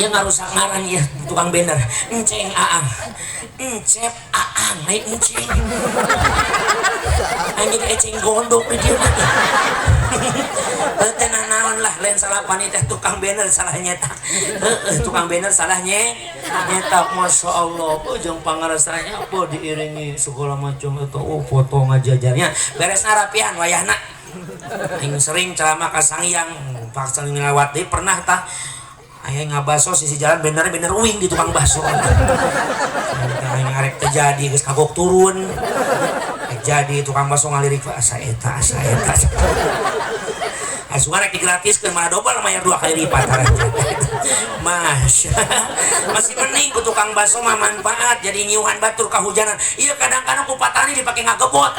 Dia ngarusak ngaran ieu tukang banner. Enceng Aang. Encep Aang, lain enceng. Aing jadi eceng gondok di dieu. Heuh teh nanaon lah, lain salah panitia tukang banner salah nyetak. Heueuh tukang banner salah nyetak. Masya Allah, jeung pangarasanya apa diiringi segala macam itu, oh foto ngajajarnya. Beres rapian wayahna. Aing sering ceramah ka Sangyang, paksa ngelawat deui pernah tah. Aya ngabaso sisi jalan bener-bener uing di tukang bakso. Aing arek teu jadi geus kagok turun. Jadi tukang bakso ngalirik asa eta asa eta. Asuhan rek digratiskeun malah dobel mayar 2 kali lipat. Masya. Masih mending ku tukang bakso mah manfaat jadi nyiuhan batur kahujanan. Ieu kadang-kadang ku patani dipake ngagebot.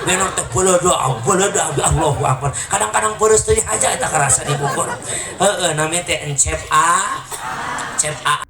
Bener teh beledak beledak Allahu Akbar. Kadang-kadang peureuh teu dihaja eta karasa di Bogor. Heeh nami teh Encep A. Cep A.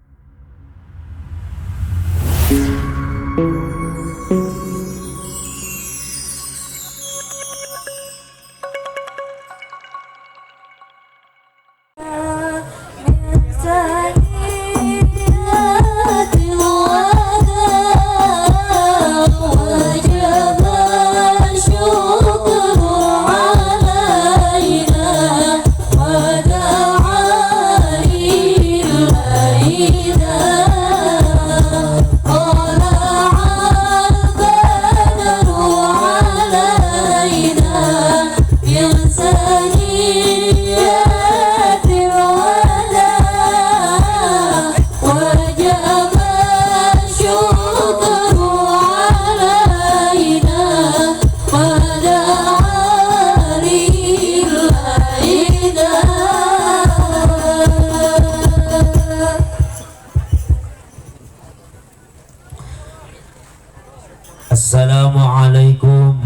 Assalamualaikum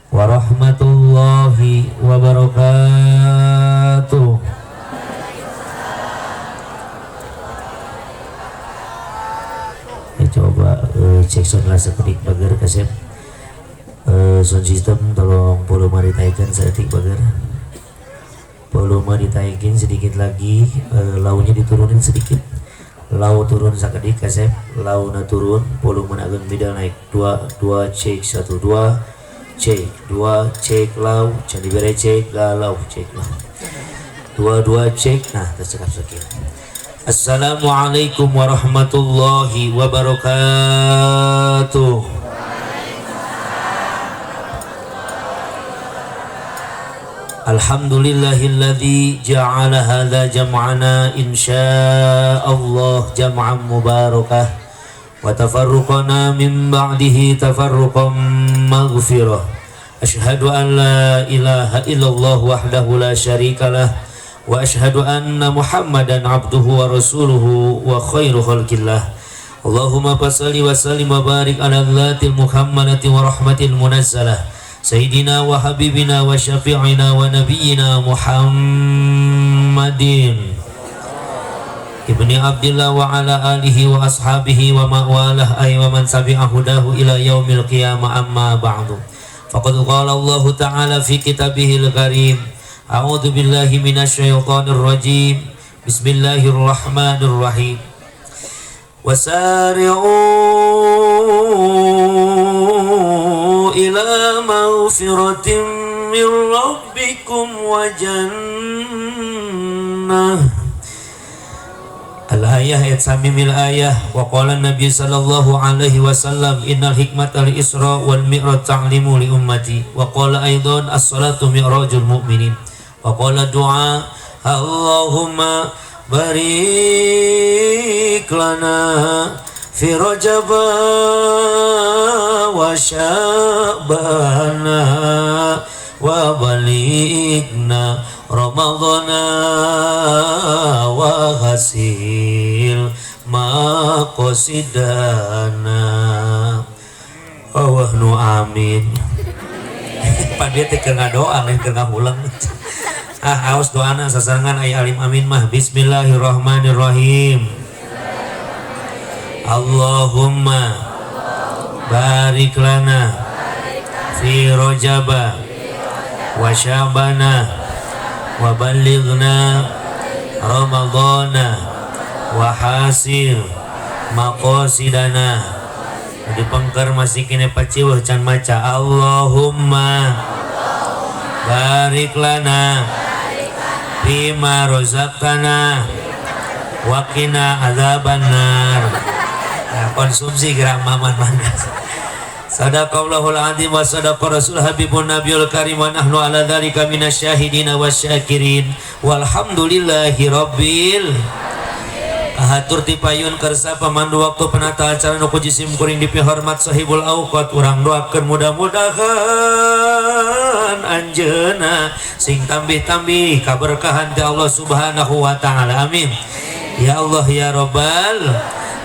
warahmatullahi wabarakatuh. Ya, coba cek sound lah sekedik bager kasep. Sound system tolong volume ditaikan sedetik bager. Volume ditaikin sedikit lagi, launya diturunin sedikit. Lau turun sakedik kasep, launa turun, volume ageng bidal naik 2 2 cek 1 2 cek 2 cek lau, candi bere cek galau cek lau. 2 2 cek, nah tercekap sekian. Assalamualaikum warahmatullahi wabarakatuh. Alhamdulillahilladzi ja'ala hadza jam'ana insyaallah jam'an mubarakah wa tafarruqana min ba'dihi tafarruqan maghfirah. Asyhadu an la ilaha illallah wahdahu la syarikalah wa asyhadu anna Muhammadan abduhu wa rasuluhu wa khairu khalqillah. Allahumma shalli wa sallim wa barik ala dzatil muhammadati wa rahmatil munazzalah Sayyidina wa habibina wa syafi'ina wa nabiyyina Muhammadin Ibni Abdillah wa ala alihi wa ashabihi wa ma'walah ay wa man tabi'a hudahu ila yaumil qiyamah amma ba'du. Faqad qala Allahu ta'ala fi kitabihil karim, a'udzu billahi minasyaitonir rajim, bismillahirrahmanirrahim. Wasari'u ila maghfiratin min rabbikum wa jannah. Al-ayah ayat samimil ayah. Wa qala Nabi sallallahu alaihi wasallam innal hikmata li isra wal mi'raj ta'limu li ummati. Wa qala aidan as-salatu mi'rajul mu'minin. Wa qala du'a Allahumma barik lana fi Rajab wa Sya'bana wa balighna Ramadhana wa hasil maqasidana. Allahumma amin. Pan dia teh keur ngadoa lain keur ngahulang. Ah aos doana sasarengan aya alim amin mah. Bismillahirrahmanirrahim. Allahumma barik lana fi Rajab wa Sya'bana wa balighna Ramadhana Wa hasil maqasidana. Di pengker masih kene paciweuh can maca Allahumma barik lana bima razaqtana wa qina adzabannar. Nah, konsumsi gerak maman manas. Sadaqallahul azim wa sadaqa rasul habibun nabiyul karim wa nahnu ala dzalika minasyahidin wasyakirin walhamdulillahi rabbil. Hatur ti payun kersa pamandu waktu penata acara nu ku jisim kuring dipihormat sahibul auqat urang doakeun mudah-mudahan anjeunna sing tambih-tambih kaberkahan ti Allah Subhanahu wa taala. Amin. Ya Allah ya Rabbal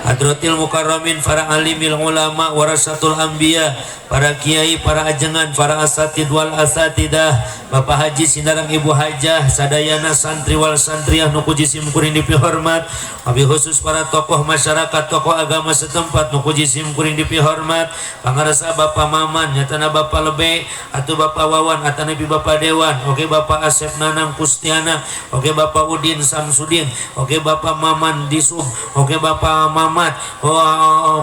hadratil mukarramin para alimil ulama warasatul anbiya, para kiai, para ajengan, para asatid wal asatidah, Bapak Haji sinareng Ibu Hajah, sadayana santri wal santriah nu ku jisim kuring dipihormat, wabil khusus para tokoh masyarakat, tokoh agama setempat nu ku jisim kuring dipihormat, pangarsa Bapak Maman, nyatana Bapak Lebe, atau Bapak Wawan, atanapi Bapak Dewan, oke Bapak Asep Nanang Kustiana, oke Bapak Udin Samsudin, oke Bapak Maman Disub, oke Bapak Mamat, oh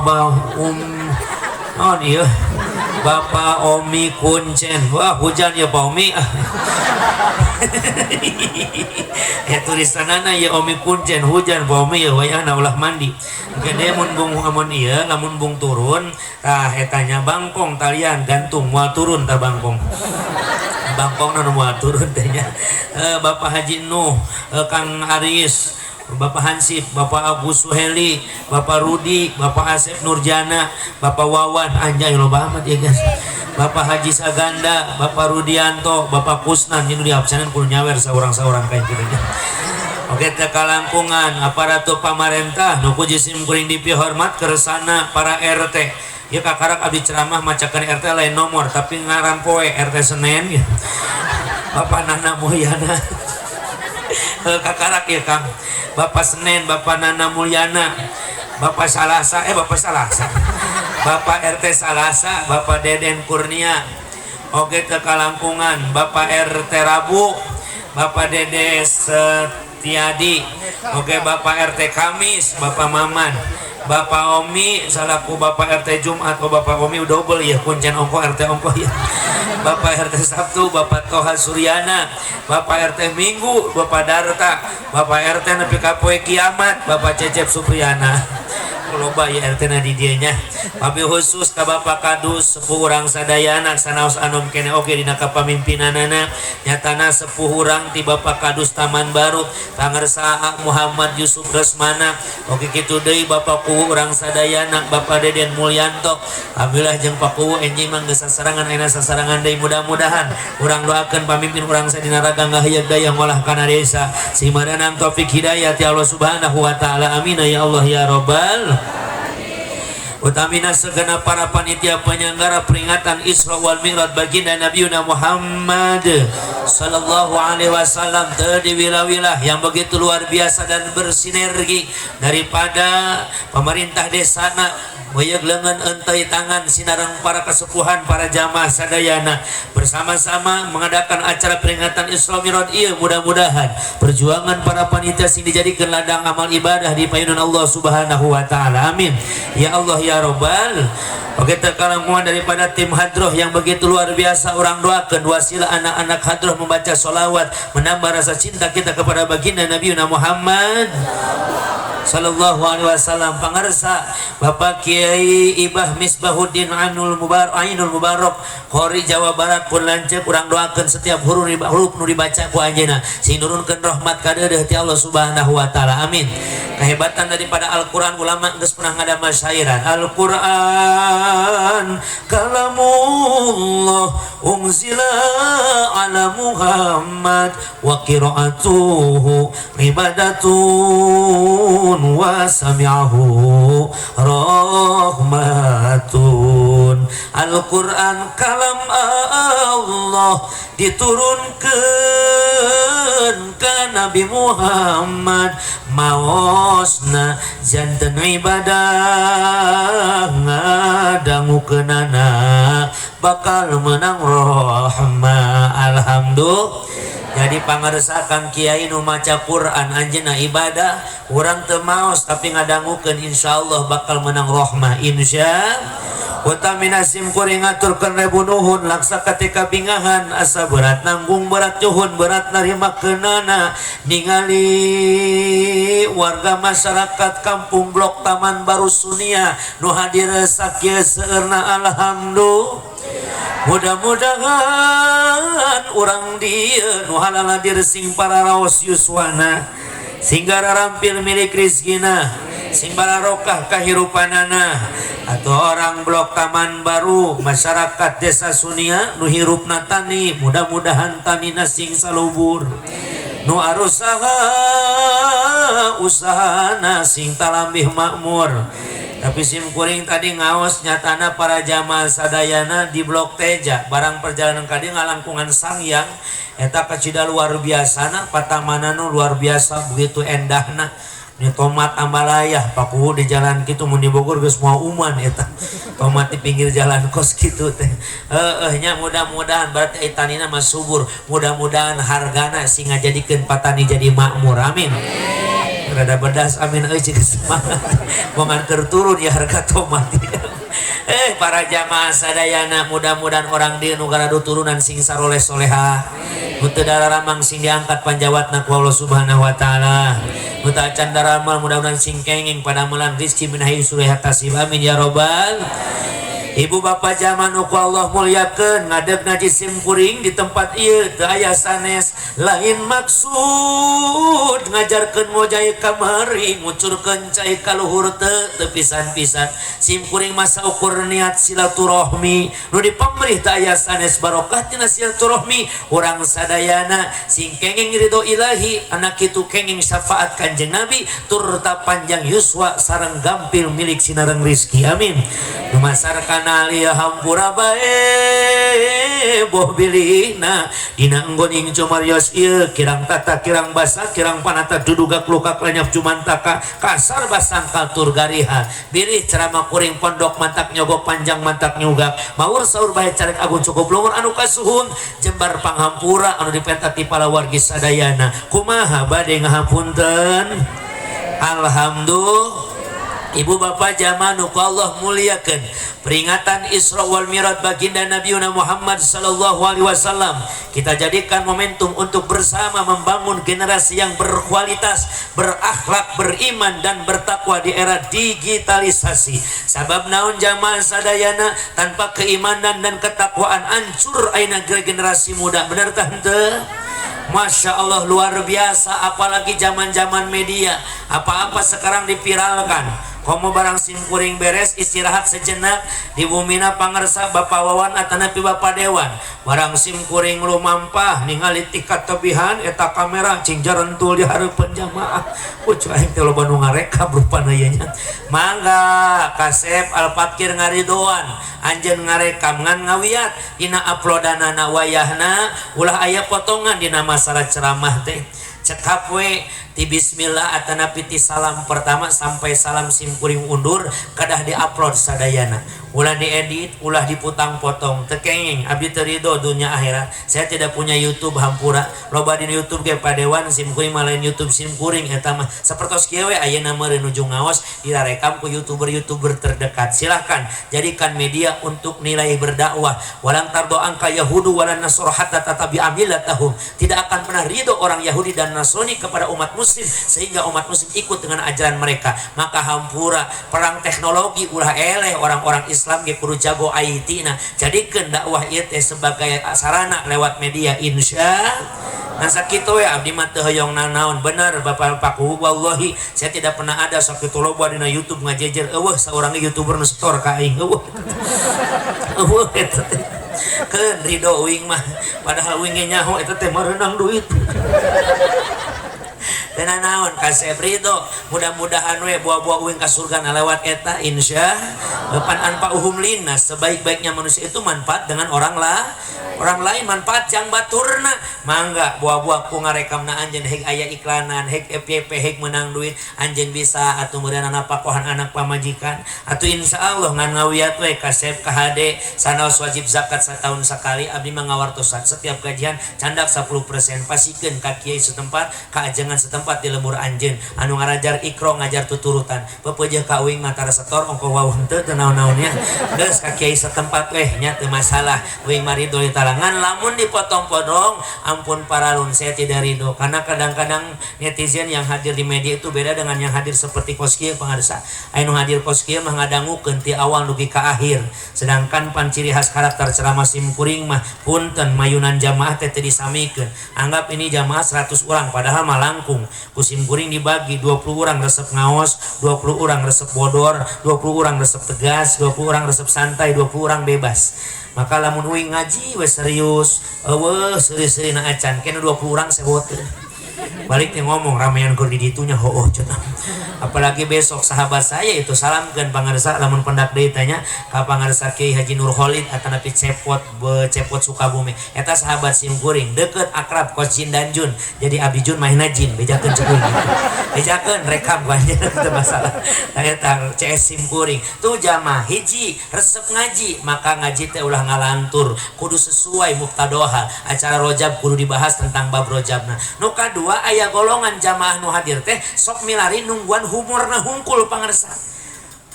iya Bapak Omi Kuncen. Wah hujan ya Pak Omi. Ya tulisanana ya Omi Kuncen hujan Pak Omi ya wayahna ulah mandi. Gede mun bung amun ieu lamun bung turun tah etanya bangkong talian gantung moal turun tah bangkong. Bangkong nu moal turun teh nya. Bapak Haji Nuh, Kang Aris, Bapak Hansip, Bapak Agus Suheli, Bapak Rudi, Bapak Asep Nurjana, Bapak Wawan, anjay loba amat ya guys. Bapak Haji Saganda, Bapak Rudianto, Bapak Kusnan, ini di absenan kudu nyawer saurang-saurang kayak gitu. Oke teh kalangkungan aparatur pamarentah nu ku jisim kuring dipihormat kersana para RT. Ya kakarak abdi ceramah macakeun RT lain nomor tapi ngaran poe RT Senen ya. Bapak Nana Mulyana. Kakarak ya Kang. Bapak Senen, Bapak Nana Mulyana, Bapak Salasa, Bapak Salasa, Bapak RT Salasa, Bapak Deden Kurnia, oke ke kalangkungan, Bapak RT Rabu, Bapak Dede Setiadi, oke Bapak RT Kamis, Bapak Maman, Bapak Omi, salaku Bapak RT Jumat, oh Bapak Omi udah double ya, kuncen ongko RT ongko ya. Bapak RT Sabtu, Bapak Toha Suryana, Bapak RT Minggu, Bapak Darta, Bapak RT nepi ka poe kiamat, Bapak Cecep Supriyana. Loba ya RT na di dieu nya. Wabil khusus ka Bapak Kadus sepuh urang sadayana sanaos anom kene oge dina kapamimpinanana nyatana sepuh urang ti Bapak Kadus Taman Baru pangersa Muhammad Yusuf Resmana oge kitu deui Bapak Kuwu urang sadayana Bapak Deden Mulyanto. Alhamdulillah jeung Pak Kuwu enjing mah geus sasarangan ayeuna sasarangan deui mudah-mudahan urang doakeun pamimpin urang sadina raga ngahayag daya ngolah kana desa sing madanang taufik hidayah ti Allah Subhanahu wa taala. Amin ya Allah ya Rabbal. Utamina segenap para panitia penyelenggara peringatan Isra wal Mi'raj baginda Nabiuna Muhammad sallallahu alaihi wasallam di wilayah yang begitu luar biasa dan bersinergi daripada pemerintah desa na moyeg lengan entai tangan sinareng para kesepuhan para jamaah sadayana bersama-sama mengadakan acara peringatan Isra Mi'raj ieu. Mudah-mudahan perjuangan para panitia sing dijadikan ladang amal ibadah di payunan Allah Subhanahu wa taala. Amin ya Allah ya Rabbal. Oke terkalangkuan daripada tim hadroh yang begitu luar biasa orang doakan wasilah anak-anak hadroh membaca sholawat menambah rasa cinta kita kepada baginda Nabi Muhammad sallallahu alaihi wasallam. Pangarsa Bapak Kiai Ibah Misbahuddin Ainul Mubarak, Ainul Mubarak Qori Jawa Barat pun lanceuk urang doakeun setiap huruf nu dibaca ku anjeunna sing nurunkeun rahmat ka deudeuh ti Allah Subhanahu wa taala. Amin. Kehebatan daripada Al-Qur'an ulama geus pernah ngadamel syairan Al-Qur'an kalamullah unzila ala Muhammad wa qira'atuhu ibadatun wa sami'ahu rahmatun. Al-Qur'an kalam Allah diturunkan ke Nabi Muhammad maosna janten ibadah ngadangukeunana bakal menang rahmah. Alhamdulillah. Jadi pangarsa kang kiai nu maca Quran anjeunna ibadah, urang teu maos tapi ngadangukeun, insyaallah bakal menang rahmah, insya. Utamina sim kuring ngaturkeun ribu nuhun laksa ketika bingahan, asa berat nanggung, berat nyuhun, berat narima keunana, ningali warga masyarakat Kampung Blok Taman Baru Sunia nu hadir sakieu seueurna. Alhamdulillah, mudah-mudahan urang dieu nu halal hadir sing pararaos yuswana, sing garampil milik rizkina, sing bararokah kahirupanana. Atau orang Blok Taman Baru, masyarakat Desa Sunia nu hirupna tani, mudah-mudahan tanina sing salubur, nu arusaha usahana sing talambih makmur. Tapi sim kuring tadi ngaos, nyatana para jamaah sadayana di Blok Teja, barang perjalanan kadi ngalangkungan Sangyang eta kacida luar biasa, patamanana luar biasa, begitu endahna. Ini tomat ambalaya paku di jalan gitu, mun di Bogor geus moal uman eta tomat di pinggir jalan kos gitu teh. Heeh nya, mudah-mudahan berarti tanina mah subur, mudah-mudahan hargana sing ngajadikeun patani jadi makmur, amin. Rada bedas amin euy, cik semangat bongan keur turun ya harga tomat. Para jamaah sadayana, mudah-mudahan orang di nu garadu turunan sing saroleh soleha, nu teu dararamang sing diangkat panjawatna ku Allah Subhanahu wa taala, nu teu acan daramal mudah-mudahan sing kenging padamelan rizki min haitsu la yahtasib, amin ya robbal. Ibu bapak jamaah nu ku Allah muliakeun, ngadeg ngaji sim kuring di tempat ieu teu aya sanes, lain maksud ngajarkeun mojai kamari, ngucurkeun cai ka luhur, teu, teu pisan-pisan. Sim kuring masa ukur niat silaturahmi nu dipamrih, teu aya sanes. Barokah tina silaturahmi, urang sadayana sing kenging ridho ilahi, anak kitu kenging syafaat Kanjeng Nabi, turta panjang yuswa sareng gampil milik sinareng rizki, amin. Dumasar kana ieu hampura bae boh bilihna dina enggon ing cumarios ieu kirang tata kirang basa kirang panata dudugak lukak lenyap jumantaka kasar basangkal tur gariha, bilih ceramah kuring pondok mantak nyogok panjang mantak nyugak maur saur bae carek agung cukup lungur anu kasuhun. Jembar panghampura anu dipenta ti palawargi sadayana, kumaha bade ngahapunten? Alhamdulillah. Ibu bapak jamaah nu ku Allah muliakeun, peringatan Isra wal Mi'raj baginda Nabi Muhammad sallallahu alaihi wasallam kita jadikan momentum untuk bersama membangun generasi yang berkualitas, berakhlak, beriman dan bertakwa di era digitalisasi. Sabab naon, jamaah sadayana? Tanpa keimanan dan ketakwaan hancur ayeuna generasi muda, bener tah henteu? Masya Allah, luar biasa, apalagi zaman-zaman media, apa-apa sekarang diviralkan. Komo barang simkuring beres istirahat sejenak di bumina pangersa Bapak Wawan atanapi Bapak Dewan, barang simkuring lumampah ningali tikat tebihan eta kamera cing jarentul di hareupeun jamaah. Ucu aing teh loba nu ngarekam rupana ieu nya. Mangga kasep Al-Fakir ngaridoan anjeun ngarekam, ngan ngawiat dina uploadanana wayahna ulah aya potongan dina masalah ceramah teh, cekap we ti bismillah atanapi ti salam pertama sampai salam simkuring undur, kadah diupload sadayana, ulah diedit, ulah diputang-potong, teu kenging abdi, teu ridho dunia akhirat. Saya tidak punya YouTube, hampura. Loba di YouTube ge padewan simkuring mah, lain YouTube simkuring eta mah. Sapertos kieu we ayeuna meureun nuju ngaos direkam ku youtuber-youtuber terdekat. Silahkan jadikan media untuk nilai berdakwah. Walan tardo angka yahudu walan nasara hatta tatabi'a millatahum. Tidak akan pernah ridho orang Yahudi dan Nasrani kepada umat muslim sehingga umat muslim ikut dengan ajaran mereka. Maka hampura, perang teknologi ulah eleh, orang-orang Islam ge kudu jago IT. Nah, jadikeun dakwah ieu teh sebagai sarana lewat media, insya. Nah, sakitu we, abdi mah teu hoyong nanaon, bener Bapak Paku, wallahi saya tidak pernah ada sakitu loba dina YouTube ngajejer, eueuh saurang YouTuber nu setor ka aing, eueuh eueuh eta teh. Keun ridho uing mah, padahal uing ge nyaho eta teh meunang duit. Teu naon kasep ridho, mudah-mudahan we buah-buah uing ka surga lewat eta insya pan anfa'uhum linnas, sebaik-baiknya manusia itu manfaat dengan orang lah orang lain, manfaat jang baturna. Mangga buah-buah ku ngarekamna anjeun hek aya iklanan, hek FYP, hek menang duit, anjeun bisa atuh meureunana pakohan anak pamajikan atuh insyaallah ngan ngawiat we kasep ka hade sanaos wajib zakat satahun sakali. Abdi mah ngawartosan setiap gajian candak 10% pasikeun ka kiai setempat, ka ajengan setempat di lembur anjeun anu ngarajar ikro, ngajar tuturutan pepeujeuh ka uing mah tara setor ongko wawuh henteu teu naon-naonnya geus ka kiai setempat weh nya teu masalah uing mah ridho talangan. Lamun dipotong-potong ampun paralun, saya tidak ridho karena kadang-kadang netizen yang hadir di media itu beda dengan yang hadir seperti kos kieu pangarsa. Anu hadir kos kieu mah ngadangukeun ti awal dugi ka akhir, sedangkan pan ciri khas karakter ceramah simkuring mah punten mayunan jamaah teh teu disamikeun. Anggap ini jamaah 100 orang padahal mah langkung ku simkuring dibagi 20 orang resep ngaos, 20 orang resep bodor, 20 orang resep tegas, 20 orang resep santai, 20 orang bebas. Maka lamun uing ngaji we serius, eueuh seuri-seurina acan kena 20 orang seboteun. Balik teh ngomong ramean keur di ditunya hooh cenah. Apalagi besok sahabat saya itu salamkeun pangarsa lamun pendak deui tanya ka pangarsa Kiai Haji Nur Khalid atanapi Cepot Cepot Sukabumi. Eta sahabat simkuring deket akrab kos jin dan jun. Jadi abdi jun mahina jin bejakeun cek uing gitu. Bejakeun rekam banyak teu masalah. Eta CS simkuring tuh jamaah hiji resep ngaji, maka ngaji teh ulah ngalantur, kudu sesuai muktadoha. Acara rojab kudu dibahas tentang bab rojabna. Nu kadua aya golongan jamaah nu hadir teh sok milari nungguan humorna hungkul pangarsa.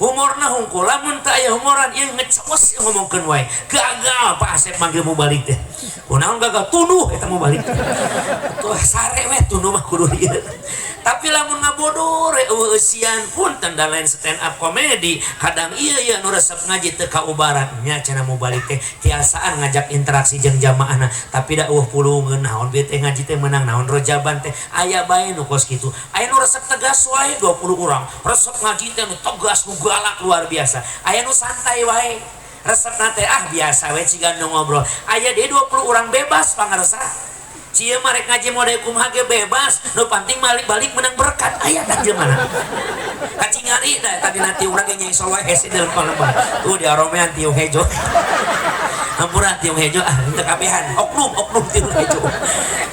Humorna hungkul, lamun teu aya humoran ieu ngecos ngomongkeun wae. Gagal Pak Asep manggil mubalik teh. Kunaon gagal tunduh eta mubalik. Tuh sare we tunduh mah kudu ieu. Tapi lamun ngabodor eueuh eusian punten da lain stand up komedi, kadang ieu ieu nu resep ngaji teu kaubaran nya cenah mubalik teh tiasaan ngajak interaksi jeung jamaahna, tapi da eueuh pulungeun naon bieu teh ngaji teh meunang naon rojaban teh aya bae nu kos kitu. Aya nu resep tegas wae 20 urang, resep ngaji teh nu tegas nu galak luar biasa. Aya nu santai wae, resepna teh ah biasa we ciga nu ngobrol. Aya deui 20 urang bebas pangarsa. Cieu mah rek ngaji mode kumaha ge bebas, nu penting balik-balik menang berkat. Aya tah jelema mana? Kacingari da tadi nanti urang ge nyai soleh hese dalam palembang. Tuh di aromean tiung hejo. Ampura tiung hejo ah teu kabehan, oknum-oknum tiung hejo.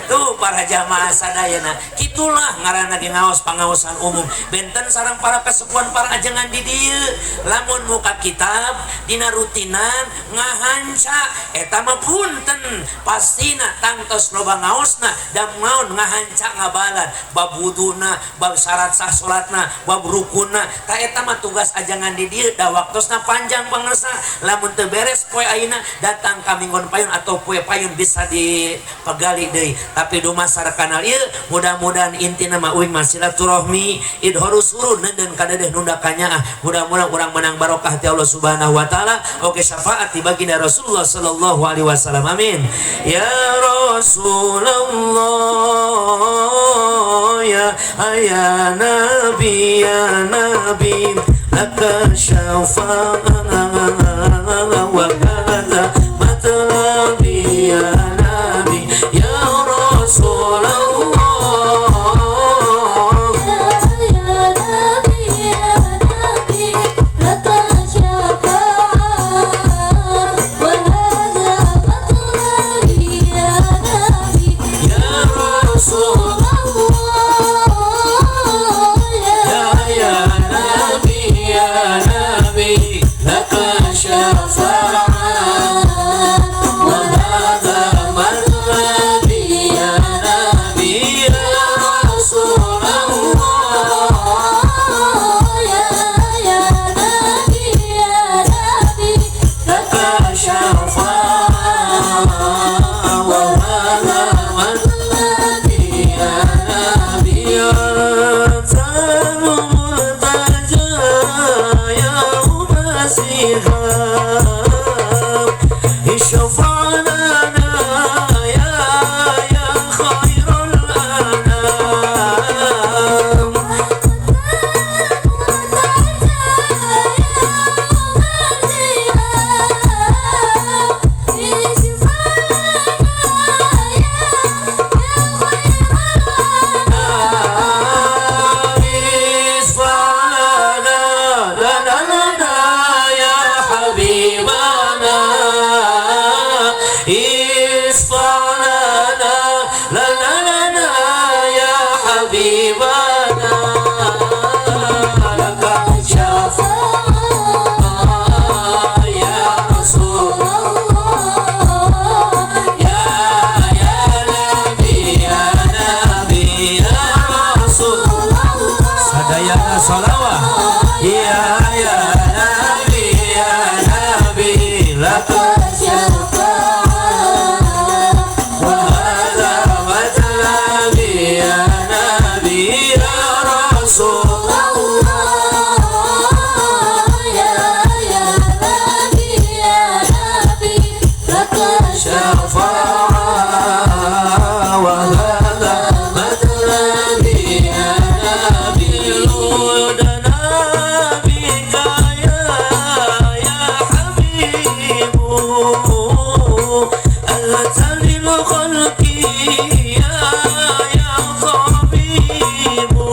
Tuh para jamaah sadayana, kitulah ngaranna ge ngaos pangaosan umum. Benten sareng para kasepuhan para ajengan di dieu. Lamun muka kitab dina rutinan ngahanca eta mah punten pastina tangtos loba ngaosna da maon ngahanca ngabalan bab wuduna, bab syarat sah salatna, bab rukunna. Ta eta mah tugas ajengan di dieu da waktosna panjang pangersa. Lamun teu beres poe ayeuna datang ka minggon payun atau poe payun bisa dipegali deui. Tapi dumasar kanal ieu mudah-mudahan intina mah uing mah silaturahmi idharu surun neundeun kadeudeung nunda kanyaah. Mudah-mudahan urang menang barokah ti Allah Subhanahu wa taala. Oke syafaat ti baginda Rasulullah sallallahu alaihi wasallam. Amin. Ya Rasulullah ya ya Nabi ya Nabi laka syafa'ah wa hadza matlabi ya Nabi ya Rasulullah ya Nabi ya Nabi laka syafa'ah wa hadza matlabi ya Nabi ya Rasulullah ya Nabi ya Nabi laka syafa'ah wa hadza matlabi ya Nabi ya Rasulullah ya Nabi ya Nabi laka syafa'ah wa hadza matlabi ya Nabi ya ya Ya ya Nabi ya Nabi laka syafaat wa hadza matlabi ya Nabi ya Rasul Allah ya ya Nabi ya Nabi laka syafaat wa hadza matlabi ya Nabi ludana bika ya ya habibu anta lil khalqi ya ya tabibu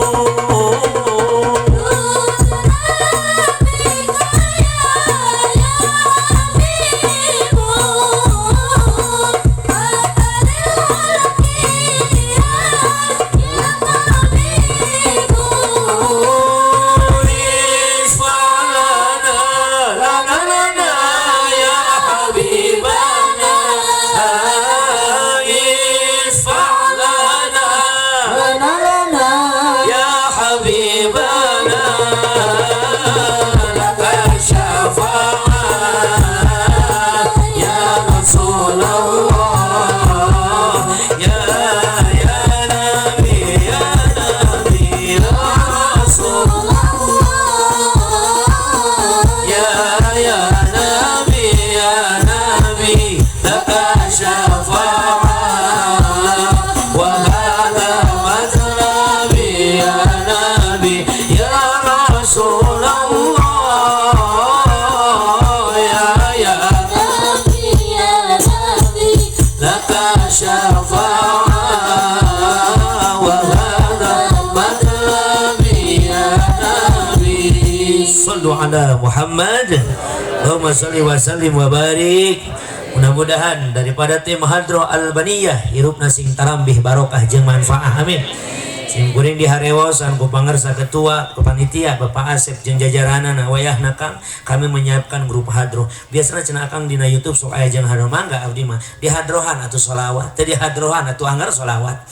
اشفع لنا لنا لنا يا حبيبنا اشفع لنا يا حبيبنا لك الشفاعة يا رسول الله يا يا نبي يا نبي يا رسول يا يا نبي يا نبي لك الشفاعة وهذا مطلبي يا نبي يا رسول الله يا يا لك الشفاعة وهذا مطلبي يا نبي صلوا على محمد اللهم صل وسلم وبارك. Mudah-mudahan daripada tim Hadroh Albaniyah hirupna sing tarambih barokah jeung manfaah, amin. Sim kuring diharewosan ku pangersa ketua ku panitia Bapak Asep jeung jajaranana wayahna Kang kami menyiapkan grup hadroh. Biasana cenah Akang dina YouTube sok aya jeung hadroh, mangga abdi mah di hadrohan atuh sholawat, teu di hadrohan atuh anggar sholawat.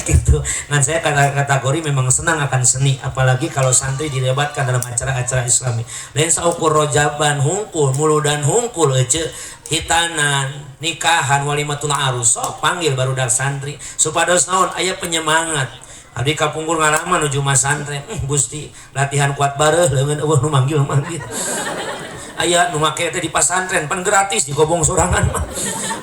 Gitu. Ngan saya kategori memang senang akan seni, apalagi kalau santri dilibatkan dalam acara-acara Islami. Lain saukur rojaban hungkul, muludan hungkul ece hitanan, nikahan, walimatul arus, sok panggil barudak santri supados naon aya penyemangat. Abdi kapungkur ngalaman nuju masantren, Gusti latihan kuat bareuh leungeun eueuh nu manggil-manggil. Aya nu make teh di pasantren pan gratis digobong sorangan mah.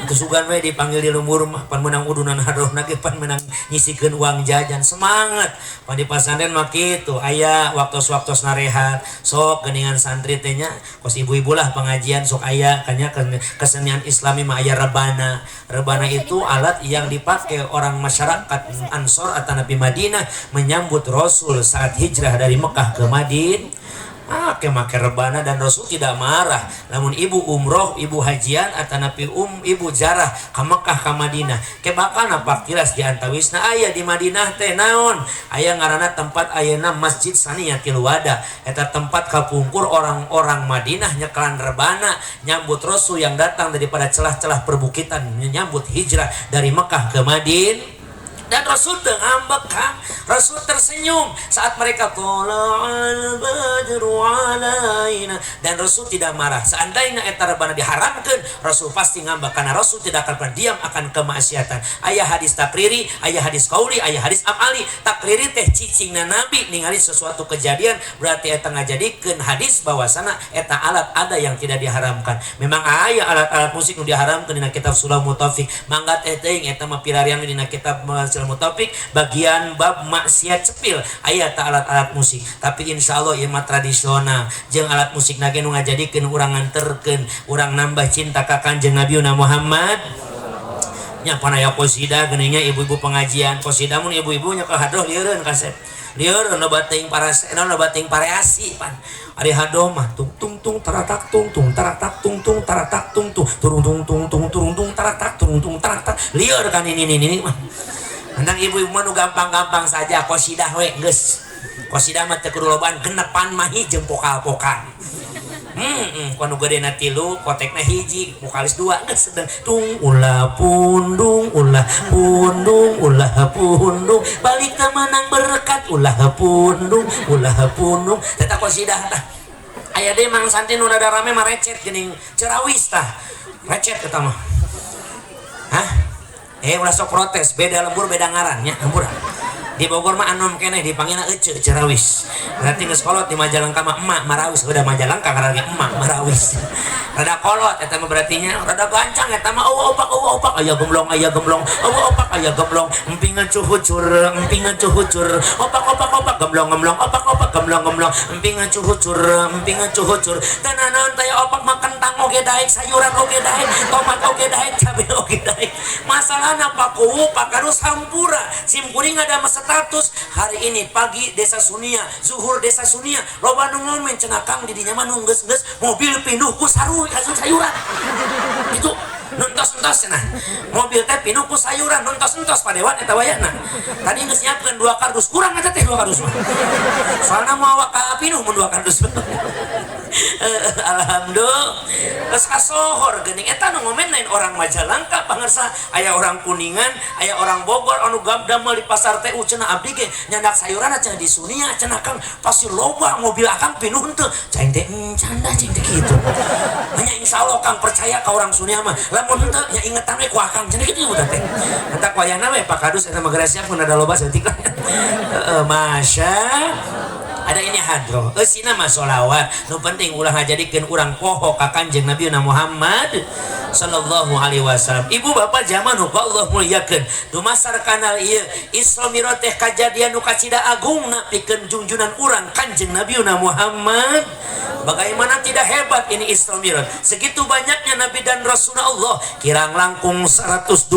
Atuh sugan we dipanggil di lembur mah pan meunang udunan hadrohna ge pan meunang nyisikeun uang jajan, semangat. Pan di pasantren mah kitu, aya waktos-waktos narehat, sok geuningan santri teh nya kos ibu-ibu lah pengajian sok aya kanya kesenian Islami mah aya rebana. Rebana itu alat yang dipakai orang masyarakat Ansor atau Nabi Madinah menyambut Rasul saat hijrah dari Mekah ke Madinah. Make rebana dan Rasul tidak marah. Namun ibu umroh, ibu hajian atau nabi ibu jarah ke Mekah ke Madinah. Ke bakal napak tilas di antawisna aya di Madinah teh naon? Aya ngaranna tempat ayeuna Masjid Saniyatil Wada. Eta tempat kapungkur orang-orang Madinah nyekelan rebana nyambut Rasul yang datang daripada celah-celah perbukitan menyambut hijrah dari Mekah ke Madinah. Dan Rasul teu ngambek Kang. Rasul tersenyum saat mereka tola'al badru alaina, dan Rasul tidak marah. Seandainya eta rebana diharamkeun, Rasul pasti ngambek karena Rasul tidak akan pernah diam akan kemaksiatan. Aya hadis takriri, aya hadis kauli, aya hadis amali. Takriri teh cicingna Nabi ningali sesuatu kejadian berarti eta ngajadikeun hadis bahwasana eta alat ada yang tidak diharamkan. Memang aya alat-alat musik nu diharamkeun dina kitab Sulam Mutafiq. Mangga teh teuing eta mah pilarian dina kitab Sulam Mutafiq bagian bab maksiat cepil aya ta alat-alat musik. Tapi insyaallah ieu mah tradisional jeung alat musik na ge nu ngajadikeun urang nganterkeun urang nambah cinta ka Kanjeng Nabi Muhammad. Nya pan aya qasidah geuning nya ibu-ibu pengajian qasidah mun ibu-ibu nya ka hadroh lieureun kasep. Lieureun loba teuing parase, loba teuing pareasi pan. Ari hadroh mah tung tung tung taratak tung tung taratak tung tung taratak tung tung turung tung tung tung turung tung taratak turung tung taratak lieur kan ini mah. Andang ibu-ibu mah nu gampang-gampang saja qasidah we geus. Qasidah mah teu kudu lobaan genepan mahi jeung pokal-pokal. Ku anu gedena 3 kotekna hiji vokalis 2 geus sedeng tung ulah pundung ulah pundung ulah pundung balik ke menang berkat ulah pundung ulah pundung eta qasidah tah aya deui Mang Santi nu rada rame mah recet geuning cerawis tah recet eta mah. Hah? Ulah sok protes, beda lembur beda ngaran nya hampura. Di Bogor mah anom keneh dipanggilna ece cerawis. Berarti geus kolot di Majalengka mah emak marawis, udah Majalengka ngaran ge emak marawis. Rada kolot eta mah berarti nya rada gancang eta mah eueuh opak eueuh opak aya gemblong eueuh opak aya gemblong empingan cuhucur opak opak opak gemblong gemblong opak opak gemblong gemblong empingan cuhucur teu nanaon teh opak mah kentang oge daek sayuran oge daek tomat oge daek cabe oge daek. Masalahna pakuwu pakarus hampura sim kuring ada status hari ini pagi desa Sunia, zuhur desa Sunia, loba nu ngomen cenah Kang di dinya mah nu geus-geus mobil pinuh ku sayuran. Itu nuntos-entos cenah. Mobil teh pinuh ku sayuran, nuntos-entos padewan eta wayahna. Tadi geus nyiapkeun 2 kardus, kurang eta teh 2 kardus mah. Soalna moal ka pinuh mun 2 kardus. Alhamdulillah. Geus kasohor geuning eta nu ngomen lain orang Majalengka pangersa, aya orang Kuningan, aya orang Bogor anu damel di pasar TU cenah abdi ge nyandak sayuran cenah di Sunia cenah Kang pasti loba mobil akang pinuh henteu. Cai teh canda cai teh kitu. Hanya insyaallah Kang percaya ka orang Sunia mah. Lamun henteu nya ingetan we ku akang cenah kitu udah teh. Eta wayahna we Pak Kadus eta mah geura siap mun ada loba saeutik lah. Heeh, masya ada ini hadroh eusina mah sholawat nu penting ulah ngajadikeun urang poho ka Kanjeng Nabi Muhammad sallallahu alaihi wasallam. Ibu bapak zaman nu Allah muliakeun dumasar kanal ieu Isra Mi'raj teh kajadian nu kacida agungna pikeun jungjunan urang Kanjeng Nabi Muhammad. Bagaimana tidak hebat ini Isra Mi'raj, segitu banyaknya nabi dan rasul Allah, kirang langkung 124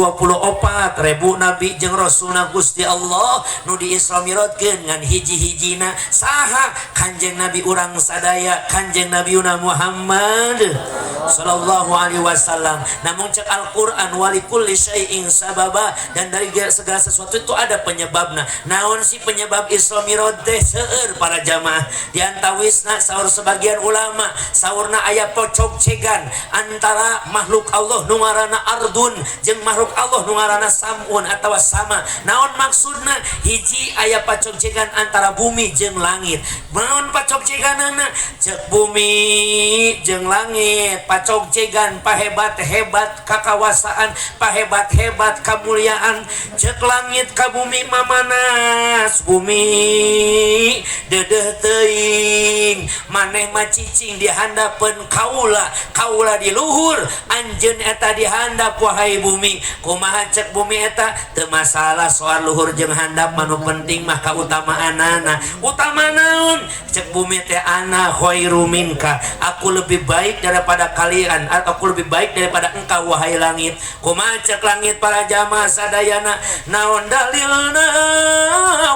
ribu nabi jeung rasulna Gusti Allah nu di Isra Mi'rajkeun ngan hiji-hijina saha Kanjeng Nabi urang sadaya Kanjeng Nabi Muhammad sallallahu alaihi wasallam. Namun cek Al-Qur'an walikulli syai'in sababa, dan dari segala sesuatu itu ada penyebabna. Naon sih penyebab Isra Mi'raj teh seueur para jamaah diantawisna saur sebagian ulama saurna aya pocogcegan antara makhluk Allah nu ngaranna ardun jeung makhluk Allah nu ngaranna samun atawa sama. Naon maksudna? Hiji aya pacogcegan antara bumi jeung langit. Naon pacogceganana? Ceuk bumi jeung langit pacogcegan pahebat-hebat kakawasaan, pahebat-hebat kamuliaan. Ceuk langit ka bumi mamanas bumi dedeh teuing maneh mah cicing di handapeun kaula, kaula di luhur anjeun eta di handap wahai bumi. Kumaha cek bumi eta? Teu masalah soal luhur jeung handap, manu penting mah kautamaanana. Utama naon? Cek bumi teh ana khairu minka, aku lebih baik daripada kalian, aku lebih baik daripada engkau wahai langit. Kumaha cek langit para jamaah sadayana? Naon dalilna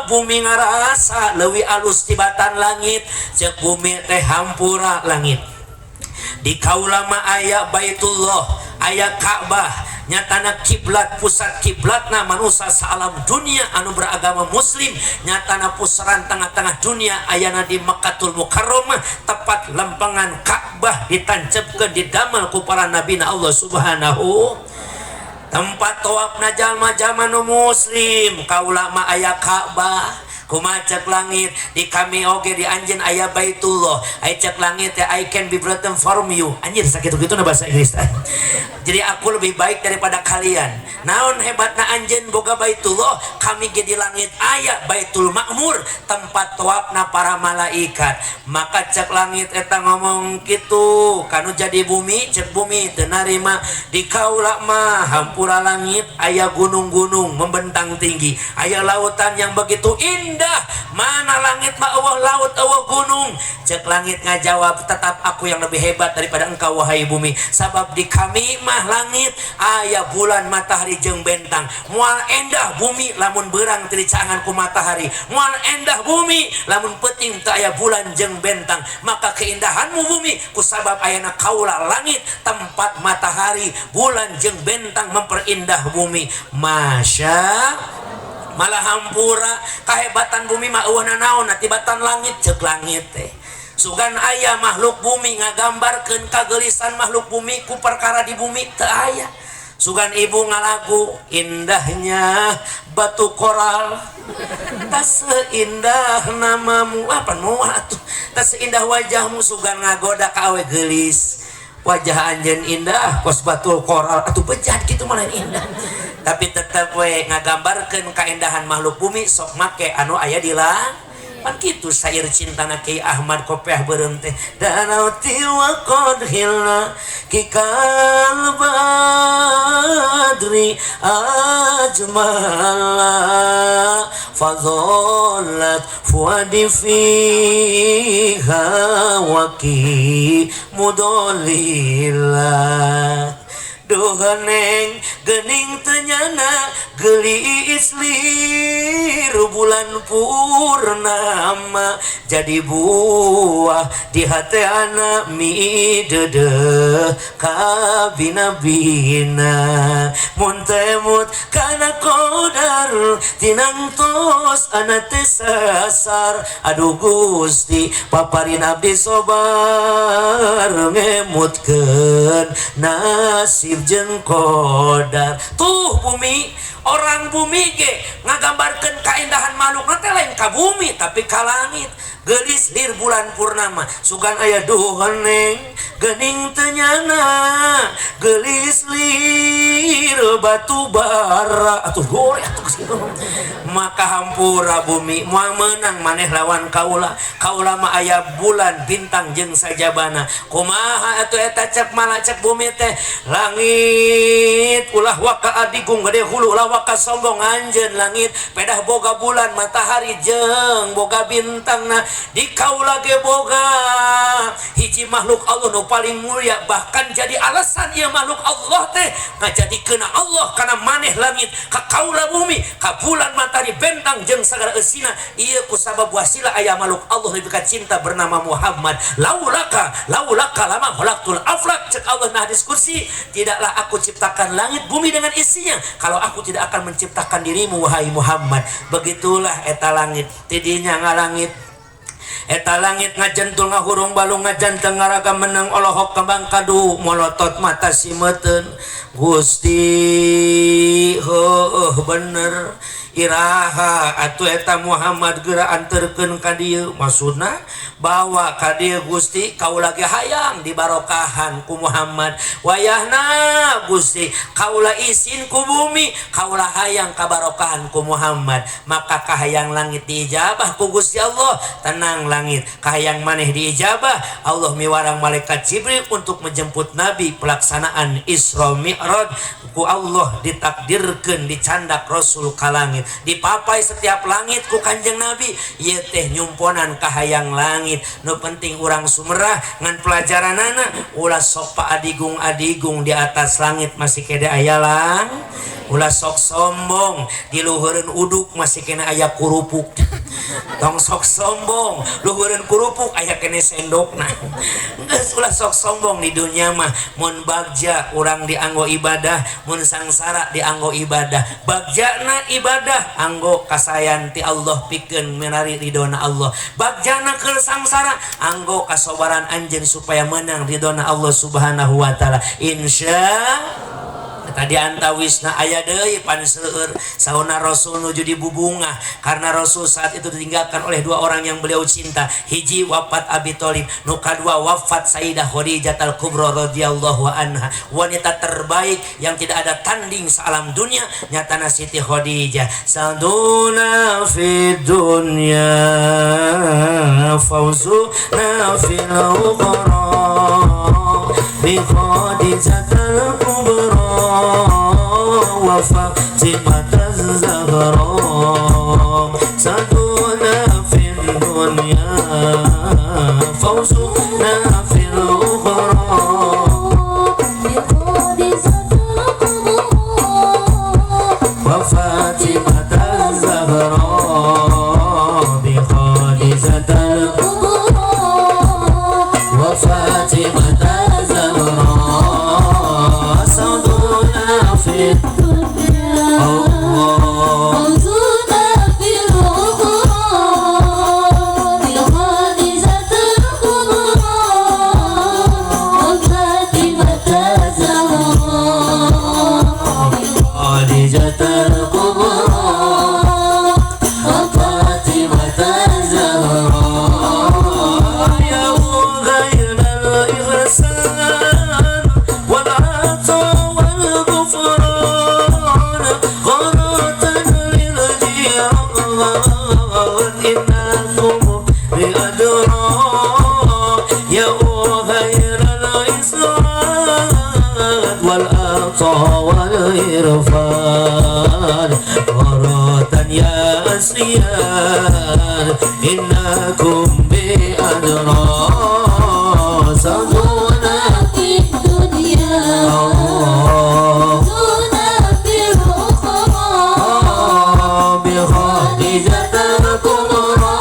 bumi ngarasa leuwih alus tibatan langit? Cek bumi teh hampura langit. Di kaula mah aya Baitullah, aya Ka'bah, nyatana kiblat pusat kiblatna manusia saalam dunia anu beragama muslim, nyatana pusaran tengah-tengah dunia ayana di Mekkatul Mukarramah, tepat lempengan Ka'bah ditancepkeun didamel ku para nabi na Allah Subhanahu. Tempat tawafna jalma-jalma nu muslim kaula mah aya Ka'bah. Kumaha cek langit di kami oge di anjeun aya Baitullah. Ai cek langit ya I can be better from you. Anjir sakitu-kitu na bahasa Inggris. Jadi aku lebih baik daripada kalian. Naon hebatna anjeun boga Baitullah, kami ge di langit aya Baitul Makmur, tempat tawafna para malaikat. Maka cek langit eta ngomong kitu, kanu jadi bumi, cek bumi teu narima di kaula mah hampura langit aya gunung-gunung membentang tinggi, aya lautan yang begitu indah. Mana langit mah eueuh laut eueuh gunung. Cek langit ngajawab, tetap aku yang lebih hebat daripada engkau wahai bumi. Sabab di kami mah langit aya bulan matahari jeung bentang. Moal endah bumi lamun beurang teu dicaangan ku matahari. Moal endah bumi lamun peuting teu aya bulan jeung bentang. Maka keindahanmu bumi kusabab ayana kaula langit tempat matahari, bulan jeung bentang memperindah bumi. Masya malah hampura kahebatan bumi mah eueuh nanaon tibatan langit cek langit teh. Sugan aya makhluk bumi ngagambarkeun kagelisan makhluk bumi ku perkara di bumi teu aya. Sugan ibu ngalagu indahnya batu koral tak seindah namamu apa moal atuh tak seindah wajahmu sugan ngagoda ka awe geulis wajah anjeun indah kos batu koral atuh bejat kitu mah lain indah tapi tetep we ngagambarkeun kaindahan makhluk bumi sok make anu aya di langit pan kitu sair cintana Kiai Ahmad Kopeah beureum teh danau tiwa qad hilna kikal badri ajmala fadhallat fuadi fiha waki mudolila duh neng gening tenyana geulis lir bulan purnama jadi buah di hati anak mi dedeh kabina-bina mun temut kana kodar tinang tos ana teh sasar aduh Gusti paparin abdi sobar ngemutkeun nasib jeung kodar. Tuh bumi, orang bumi ge ngagambarkeun kaindahan makhluk teh lain ka bumi tapi ka langit. Geulis lir bulan purnama sugan aya duh neng geuning teu nyana geulis lir batu bara atuh gore atuh kitu maka hampura bumi moal meunang maneh lawan kaula kaula mah aya bulan bintang jeung sajabana kumaha atuh eta cek malacek bumi teh langit ulah waka adigung gede hulu ulah waka sombong anjeun langit pedah boga bulan matahari jeung boga bintangna di kaula ge boga hiji makhluk Allah nu paling mulia bahkan jadi alasan ieu makhluk Allah teh ngajadikeun Allah kana maneh langit ka kaula bumi ka bulan matahari bentang jeung sagala eusina ieu kusabab wasilah aya makhluk Allah lebih ka cinta bernama Muhammad laulaka laulaka lama khalaqtul aflak cek Allah na hadis kursi tidaklah aku ciptakan langit bumi dengan isinya kalau aku tidak akan menciptakan dirimu wahai Muhammad. Begitulah eta langit tidinya ngalangit eta langit ngajentul ngahurung balung ngajanteng ngaraga menang olohok kembang kadu molotot mata simeuten Gusti heueuh bener iraha atuh eta Muhammad geura anterkeun ka dieu maksudna bawa ka dieu Gusti kaula ge hayang dibarokahan ku Muhammad wayahna Gusti kaula isin ku bumi kaula hayang kabarokahan ku Muhammad maka kahayang langit diijabah ku Gusti Allah tenang langit kahayang maneh diijabah Allah miwarang malaikat Jibril untuk menjemput Nabi pelaksanaan Isra Mi'raj ku Allah ditakdirkeun dicandak Rasul ka langit dipapai setiap langit ku Kanjeng Nabi ieu teh nyumponan kahayang langit nu penting urang sumerah ngan pelajaranana ulah sok paadigung-adigung di atas langit masih kede aya lang ulah sok sombong di luhureun uduk masih kena aya kurupuk tong sok sombong luhureun kurupuk aya kene sendokna geus ulah sok sombong di dunia mah mun bagja urang dianggo ibadah mun sangsara dianggo ibadah bagjana ibadah anggo kasayan ti Allah pikeun menari ridona Allah bagjana keur sangsara anggo kasobaran anjeun supaya menang ridona Allah Subhanahu wa taala insya tadi antawisna aya deui pan seueur sauna Rasul nuju dibubungah karena Rasul saat itu ditinggalkan oleh dua orang yang beliau cinta hiji wafat Abi Thalib nu kadua wafat Sayyidah Khadijah al-Kubra radhiyallahu anha wanita terbaik yang tidak ada tanding sealam dunia nyatana Siti Khadijah saduna fid dunya fawzuna fil ukhra bi Khadijatul Kubra wa Fatimah az-Zahra saduna fid dunya fawzuna fil ukhra bi Khadijatul Kubra wa Fatimah az-Zahra bi Khadijatul Kubra wa Fatimah az-Zahra saduna fid dunya Allah fawzuna fil ukhra bi Khadijatul Kubra بأدرى يا خير الإسلام والعطاء والإرفان غرة يا أسيان إنكم بأدرى سمونا في الدنيا الله دون في الأخرى بخديجة الكبرى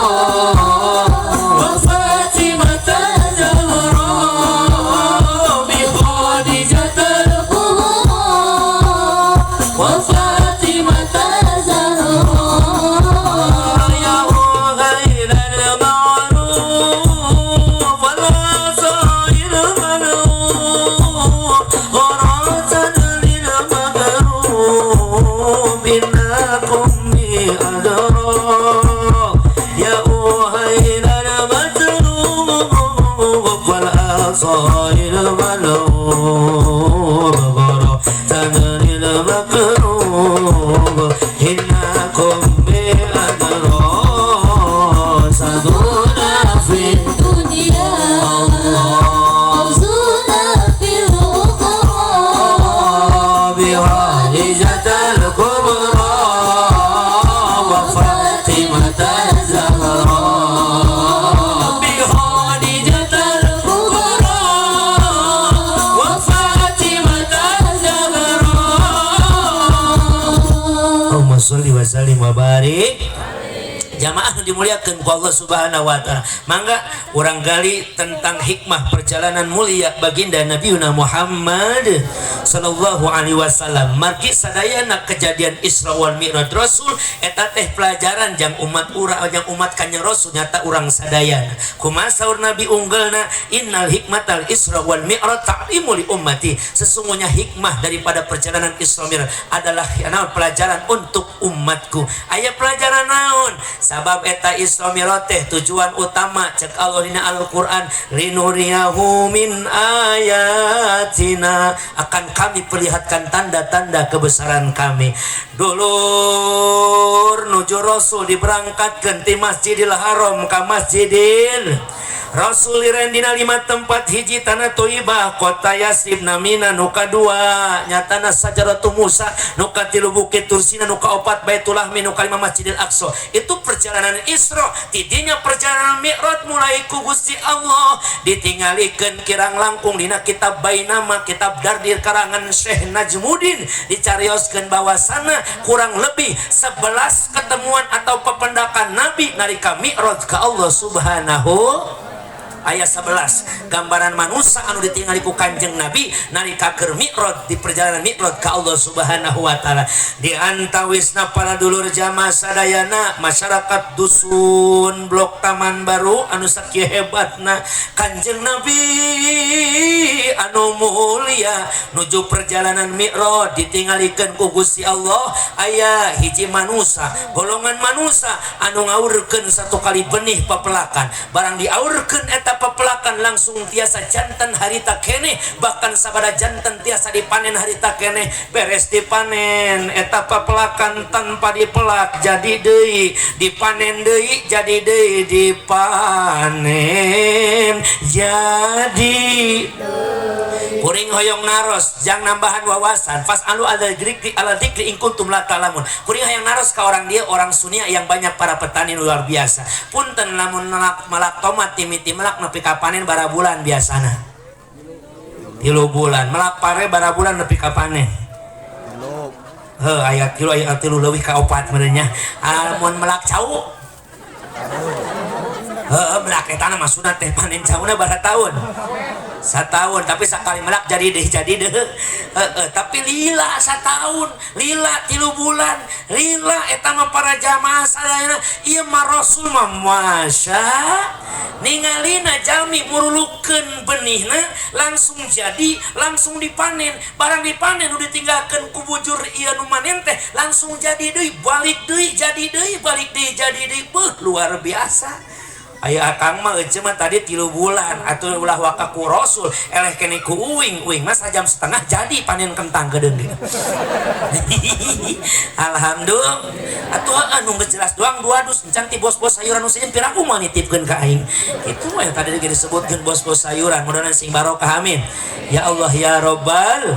وفاطمة الزهراء بخديجة الكبرى وفاطمة الزهراء يا غير المعروف والعصائر الملوك غرة للمغروب إنكم بأدرى يا أهيل المتروب والعصائر الملوك غرة للمكروب إنكم بأدرى سدونا في الدنيا الله فوزنا في الأخرى بخديجة الكبرى وفاطمة الزهراء بخديجة الكبرى وفاطمة الزهراء اللهم صل وسلم وبارك. Jamaah nu dimuliakan ku Allah Subhanahu wa taala. Mangga urang gali tentang hikmah perjalanan mulia baginda Nabi Muhammad sallallahu alaihi wasallam. Margi sadayana kejadian Isra wal Mi'raj Rasul eta teh pelajaran jang umat urang, jang umat Kanjeng Rasul nyata urang sadayana. Kumaha saur Nabi unggelna, innal hikmatal Isra wal Mi'raj ta'limu li ummati. Sesungguhnya hikmah daripada perjalanan Isra Mi'raj adalah naon, pelajaran untuk umatku. Aya pelajaran naon? Sabab eta Isra Mi'raj teh tujuan utama cek Allah dina Al-Qur'an, linuriyahu min ayatina, akan kami perlihatkan tanda-tanda kebesaran kami. Dulur, nuju Rasul diberangkatkan ti Masjidil Haram ka Masjidil Rasul liren dina lima tempat. Hiji tanah Thaibah, kota Yasrib namina, nu kadua nyatana Sajaratu Musa, nu katilu Bukit Tursina, nu kaopat Baitul Lahmi, nu kalima Masjidil Aqsa. Itu perjalanan Isra. Tidinya perjalanan Mi'raj mulai ku Gusti Allah ditinggalikeun kirang langkung dina kitab Bainama, kitab Dardir karangan Syekh Najmuddin, dicarioskeun bahwasana kurang lebih 11 ketemuan atau pependakan Nabi nalika Mi'raj ke Allah Subhanahu. Ayat 11 gambaran manusia anu ditingali ku Kanjeng Nabi nalika keur Mi'raj, di perjalanan Mi'raj ka Allah Subhanahu wa taala. Di antawisna, para dulur jamaah sadayana, masyarakat dusun Blok Taman Baru anu sakieu hebatna, Kanjeng Nabi anu mulia nuju perjalanan Mi'raj ditinggalikeun ku Gusti Allah aya hiji manusia, golongan manusia anu ngaurkeun satu kali benih pepelakan. Barang diaurkeun eta pepelakan langsung tiasa janten harita keneh, bahkan sabada janten tiasa dipanen harita keneh. Beres dipanen eta pepelakan tanpa dipelak jadi deui, dipanen deui jadi deui, dipanen jadi. Kuring hoyong naros jang nambahan wawasan, fas'alu ala dzikri, ala dzikri in kuntum la ta'lamun. Kuring hoyong naros ka orang dia, orang Sunia yang banyak para petani luar biasa. Punten, lamun melak, melak tomat timiti melak nepi ka panen bara bulan biasana? 3 bulan. Melak pare bara bulan nepi ka panen? Heuh, aya tilu, aya tilu leuwih ka opat meureun nya. Lamun melak cau? Heeh, melak eta mah maksudna teh panen cauna bara tahun? Satahun. Tapi sekali melak jadi deh, jadi deh. Heeh, tapi lila satahun, lila 3 bulan, lila eta mah. Para jamaah sadayana, ieu mah Rasul mah masya ningalina jalmi murulukeun benihna langsung jadi, langsung dipanen. Barang dipanen udah ditinggalkeun ku bujur ieu nu manen teh langsung jadi deui, balik deui jadi deui, balik deui jadi deui. Beuh, luar biasa. Aya akang mah ece mah tadi 3 bulan atuh ulah waka ku Rasul eleh kene ku uing uing mah sajam setengah jadi panen kentang kedeung gitu. Alhamdulillah atuh anu geus jelas doang 2 dus encan ti bos-bos sayuran nu sejen piraku mah nitipkeun ka aing. Kitu we tadi ge disebutkeun bos-bos sayuran mudah-mudahan sing barokah amin. Ya Allah ya Rabbal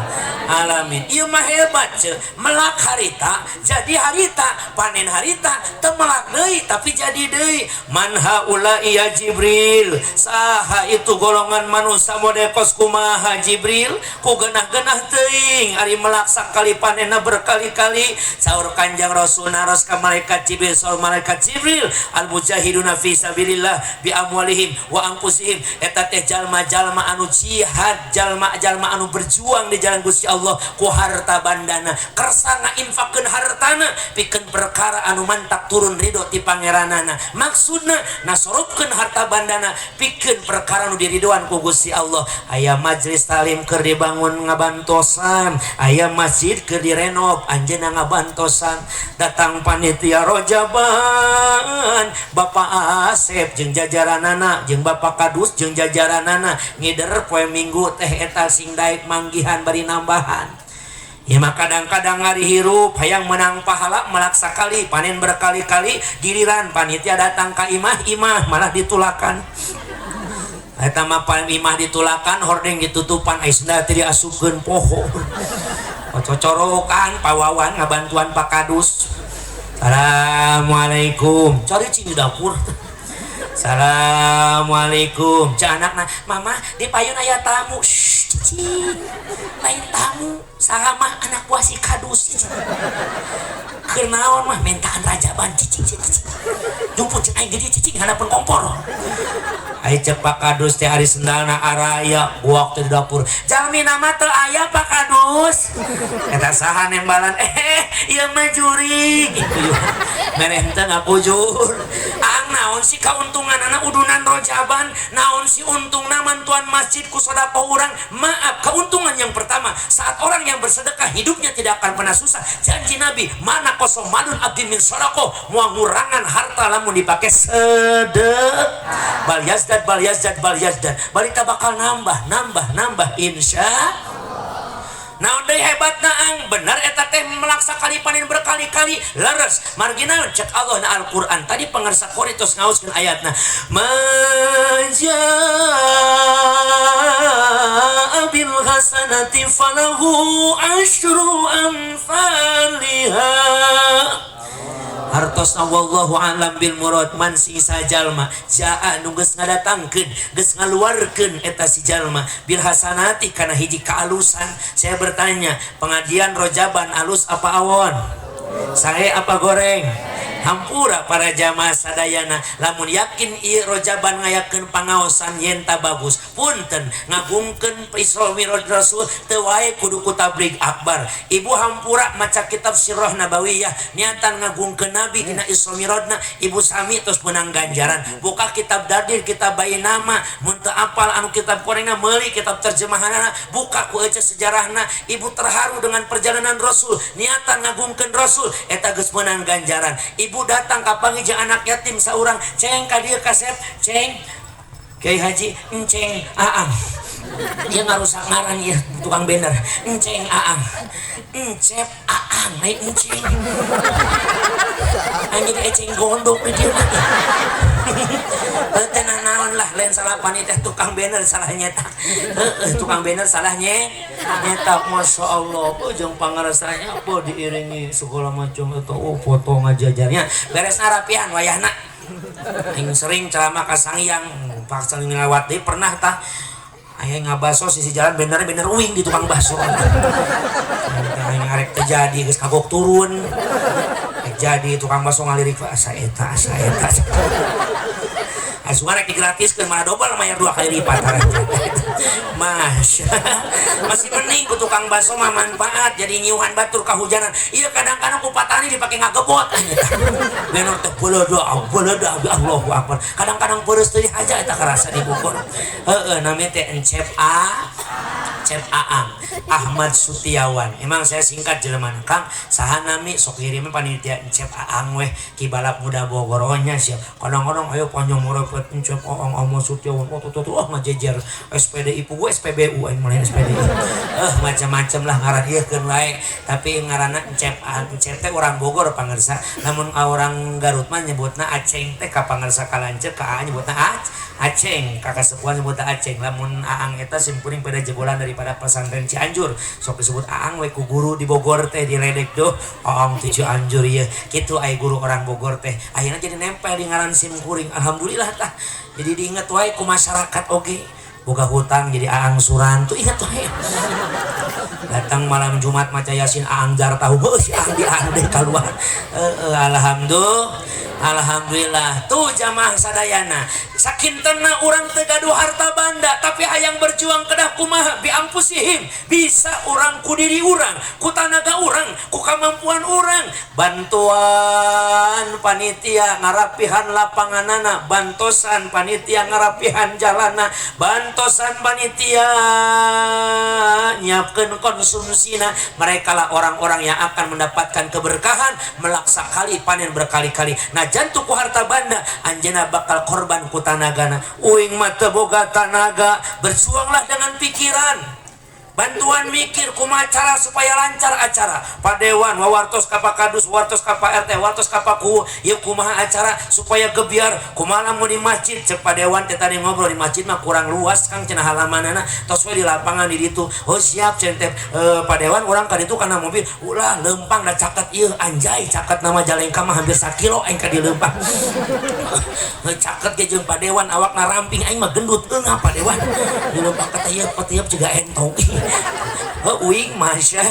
alamin. Ieu mah hebat ce melak harita jadi harita panen harita teu melak deui tapi jadi deui. Man haula ya Jibril saha itu golongan manusia model kos kumaha Jibril ku genah-genah teuing ari melak sakali panenna berkali-kali. Saur Kanjeng Rasul naros ka malaikat Jibril saur malaikat Jibril al mujahiduna fi sabilillah bi amwalihim wa anfusihim eta teh jalma-jalma anu jihad jalma-jalma anu berjuang di jalan Gusti Allah ku harta bandana kersa ngainfakeun hartana pikeun perkara anu mantak turun ridho ti pangeranana. Maksudna nasorobkeun harta bandana pikeun perkara nu diridoan ku Gusti Allah. Aya majelis talim keur dibangun ngabantosan, aya masjid keur direnov anjeunna ngabantosan. Datang panitia rojaban Bapak Asep jeung jajaranana jeung Bapak Kadus jeung jajaranana ngider poe Minggu teh eta sing daek manggihan bari nambahan. Ya mah kadang-kadang ngari hirup hayang menang pahala melak sakali panen berkali-kali giliran panitia datang ka imah imah malah ditulakan. Eta mah imah ditulakan hordeng ditutupan ai sendal teh diasupkeun poho. Cocorokan pawawan ngabantuan Pak Kadus. Assalamualaikum. Cari cing di dapur. Assalamualaikum. Cak anakna, mama di payun aya tamu. Shh, cicing. Lain tamu, saha mah anak buah si Kadus. Cicing. Keur naon mah mintaan rajaban cicing cicing. Jumput cing aing di cicing hanapeun kompor. Ai cek Pak Kadus teh ari sendalna araya guak teh di dapur. Jalmi nama teu aya Pak Kadus. Eta saha nembalan ieu mah jurig. Mere henteu ngakujur. Ang naon sih kauntunganana udunan rojaban, naon sih untungna mantuan masjid ku sedekah urang. Maaf, keuntungan yang pertama, saat orang yang bersedekah hidupnya tidak akan pernah susah. Janji Nabi, mana kosong malun abdi min sedekah, moal ngurangan harta lamun dipake sedekah. Bal yazdad bal yazdad bal yazdad. Balita bakal nambah, nambah, nambah insya. Naon deui hebatna ang bener eta teh melak sakali panen berkali-kali leres marginal cek Allah na Al-Qur'an tadi pangarsa qori tos ngaoskeun ayatna majaa bil hasanati falahu asyru amsalha. Hartosna wallahu a'lam bil murad man sing sajalma jaa nu geus ngadatangkeun geus ngaluarkeun eta si jalma bil hasanati kana hiji kaalusan. Saya bertanya, pengajian rojaban alus apa awon? Sae apa goreng? Hampura para jamaah sadayana lamun yakin ieu rojaban ngayakeun pangaosan yen ta bagus punten ngagungkeun Isra Mi'raj Rasul teu wae kudu ku tabligh akbar. Ibu hampura maca kitab Sirah Nabawiyah niatan ngagungkeun Nabi dina Isra Mi'rajna ibu sami tos meunang ganjaran. Buka kitab Dardir kitab Bainama mun teu apal anu kitab korengna meuli kitab terjemahanana buka ku ece sejarahna ibu terharu dengan perjalanan Rasul niatan ngagungkeun Rasul eta geus meunang ganjaran. Ibu datang ka panggih jeung anak yatim saurang ceng ka dieu kasep ceng Kiai Haji enceng aang ieu ngarusak ngaran ieu tukang banner enceng aang encep aang naik enceng anjing eceng gondok di dieu teh naon lah lain salah panitia tukang banner salah nyetak heueuh tukang banner salah nyetak. Masya Allah jeung pangaresanya apa diiringi segala macam eta oh foto ngajajarnya beres rapian wayahna aing sering ceramah ka Sangyang paksa ngelawat deui pernah tah aya ngabaso sisi jalan bener bener uing di tukang bakso aing arek teu jadi geus kagok turun jadi tukang bakso ngalirik asa eta asa eta asuhan rek digratiskeun malah dobel mayar 2 kali lipat. Masya masih mending ku tukang bakso mah manfaat jadi nyiuhan batur kahujanan. Ieu kadang-kadang ku patani dipake ngagebot. Bener teh beledak beledak Allahu akbar. Kadang-kadang peureuh teh aja eta karasa di Bogor. Heueuh nami teh encep a. Cep Aang Ahmad Sutiawan. Emang saya singkat jelema Kang saha nami sok kirim panitia Cep Aang weh Ki Balap Muda Bogor. Oh nya siap. Kadang-kadang ayo panjang merepet Cep Aang Ahmad Sutiawan. Oh tuh tuh ngajejer SPDI gue SPBU aing mulai SPDI. Macam-macam lah ngaran ieu keun wae. Tapi ngaranna Cep Aang, Cep teh orang Bogor pangersa. Lamun orang Garut mah nyebutna Aceng teh ka pangersa ka lanceuk ka Aang nyebutna Aceng, ka kasepuhan nyebutna Aceng. Lamun Aang eta simkuring pada jebolan daripada pesantren Cianjur. Sok disebut Aang we ku guru di Bogor teh diledek duh Aang ti Cianjur ieu. Kitu ai guru orang Bogor teh. Akhirnya jadi nempel di ngaran simkuring. Alhamdulillah tah. Jadi diinget wae ku masyarakat oge. Boga hutang jadi Aang Suran tuh ingat wae. Datang malam Jumat maca Yasin Aang jar tahu heuh si Aang di Aang deh kaluar. Alhamdulillah. Alhamdulillah tuh jamaah sadayana sakintena urang teu gaduh harta banda tapi hayang berjuang kedah kumaha bi ampusihim bisa urang ku diri urang ku tanaga urang ku kamampuan urang bantuan panitia ngarapihan lapanganana bantosan panitia ngarapihan jalana bantosan panitia nyiapkeun konsumsina. Mereka lah orang-orang yang akan mendapatkan keberkahan melaksa kali panen berkali-kali. Nah jantu ku harta banda anjeunna bakal korban ku tanagana. Uing mah teu boga tanaga, berjuanglah dengan pikiran. Bantuan mikir kumaha cara supaya lancar acara. Padewan wawartos ka Pak Kadus, wartos ka Pak RT, wartos ka Pak Kuwu, ieu kumaha acara supaya gebiar, kumaha lamun di masjid cek padewan teh tadi ngobrol di masjid mah kurang luas Kang cenah halamanana, tos we di lapangan di ditu. Oh siap cenah teh padewan urang ka ditu kana mobil, ulah lempang da caket ieu anjay caket nama Jalengka mah hampir sakilo aing ka di lempang. Caket ge jeung padewan awakna ramping aing mah gendut eungah padewan. Di lempang keteyep-keteyep juga entong. Uing masya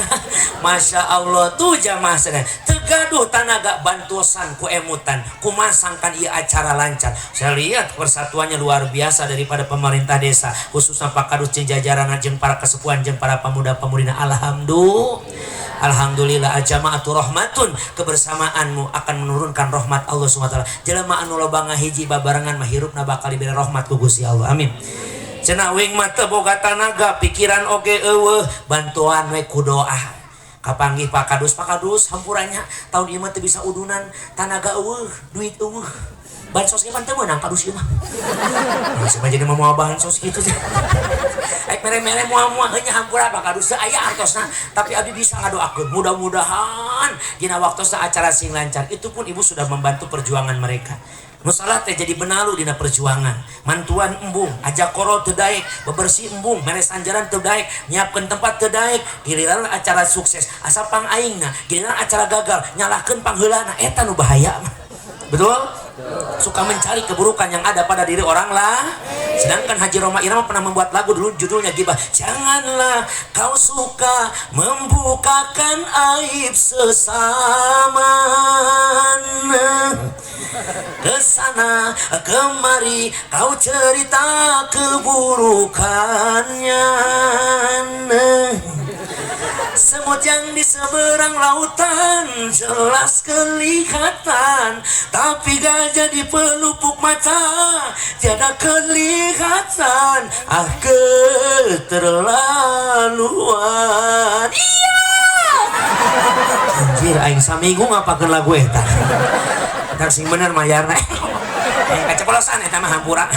Allah tuh jamaah sadaya teu gaduh tanaga bantosan ku emutan kumasangkan ieu acara lancar. Saya lihat persatuannya luar biasa daripada pemerintah desa khususnya Pak Kadus jeung jajaran jeung para kesepuhan jeung para pemuda-pemudina. Alhamdulillah. Alhamdulillah al-jamaatu rahmatun, kebersamaanmu akan menurunkan rahmat Allah Subhanahu wa taala. Jelema anu loba ngahiji babarengan mah hirupna bakal diberi rahmat ku Gusti Allah. Amin. Cenah uing mah teu boga tanaga, pikiran oge eueuh, bantuan we ku doa. Kapanggih Pak Kadus, Pak Kadus hampurannya tahun ieu mah teu bisa udunan, tanaga eueuh, duit eueuh. Bansos ge pan teu meunang kadus ieu mah. Mah jadi moal bansos kitu teh. Aik mere-mere moal-moal heuh nya hampura Pak Kadus teu aya artosna, tapi abdi bisa ngadoakeun mudah-mudahan dina waktosna acara sing lancar. Itu pun ibu sudah membantu perjuangan mereka. Musalah teh jadi benalu dina perjuangan. Mantuan embung, ajak koro teu daek, bebersih embung, meres anjaran teu daek, nyiapkeun tempat teu daek, giliran acara sukses asa pang aingna, giliran acara gagal nyalahkeun pangheulana, eta nu bahaya mah. Betul? Suka mencari keburukan yang ada pada diri orang lah. Sedangkan Haji Rhoma Irama pernah membuat lagu dulu judulnya gibah. Janganlah kau suka membukakan aib sesama. Kesana kemari kau cerita keburukannya. Semut yang di seberang lautan jelas kelihatan, tapi gajah di pelupuk mata tiada kelihatan. Ah, keterlaluan. Iya. Anjir aing saminggu ngapakeun lagu eta. Entar sing bener mayarna. Kaceplosan eta mah hampura.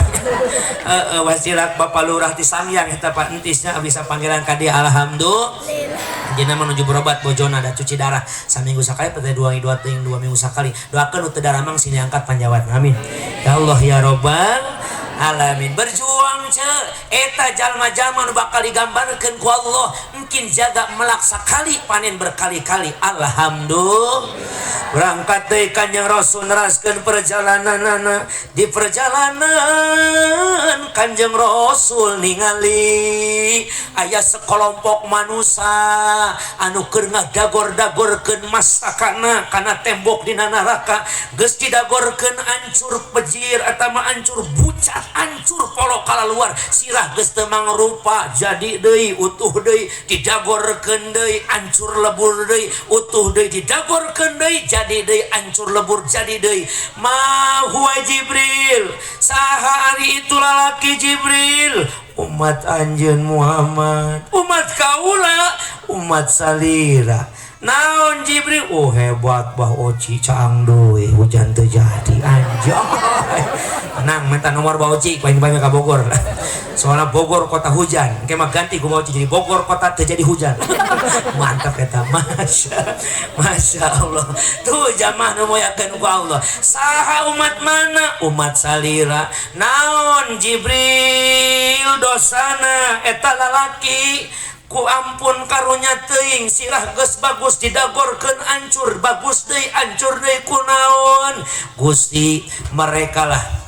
Wasilat Bapak Lurah ti Sangyang eta Pak Entisnya bisa panggilan ka dia alhamdulillah. Jenna menuju berobat bojona da cuci darah saminggu sakali teh dua minggu sakali. Doakeun nu teu daramang sini angkat panjawat. Amin. Ya Allah ya Robbal alamin. Berjuang ce eta jalma-jalma nu bakal digambarkeun ku Allah mungkin jaga melak sakali panen berkali-kali. Alhamdulillah. Berangkat deui Kanjeng Rasul neraskeun perjalananana. Di perjalanan Kanjeng Rasul ningali aya sekelompok manusia anu keur ngadagor-dagorkeun masakana kana tembok dina neraka. Geus didagorkeun ancur pejir atawa ancur bucat, ancur polo kalaluar, sirah geus teu mangrupa, jadi deui utuh deui, didagorkeun deui ancur lebur deui, utuh deui didagorkeun deui, jadi deui ancur lebur jadi deui. Ma huwa Jibril, saha ari itu lalaki Gusti Jibril? Umat anjeun Muhammad, umat kaula, umat salira. Naon Jibril? Oh hebat bah Oci caang deui hujan teu jadi anjay. Tenang minta nomor bah Oci paling-paling ka Bogor. Soalnya Bogor kota hujan. Engke mah ganti ku Bah Oci jadi Bogor kota teu jadi hujan. Mantap eta, masya Masya Allah. Tuh jamaah nu muliakeun ku Allah. Saha umat mana? Umat salira. Naon Jibril dosana eta lalaki? Ku ampun karunya teuing sirah geus bagus didagorkeun ancur bagus deui ancur deui kunaon Gusti. Merekalah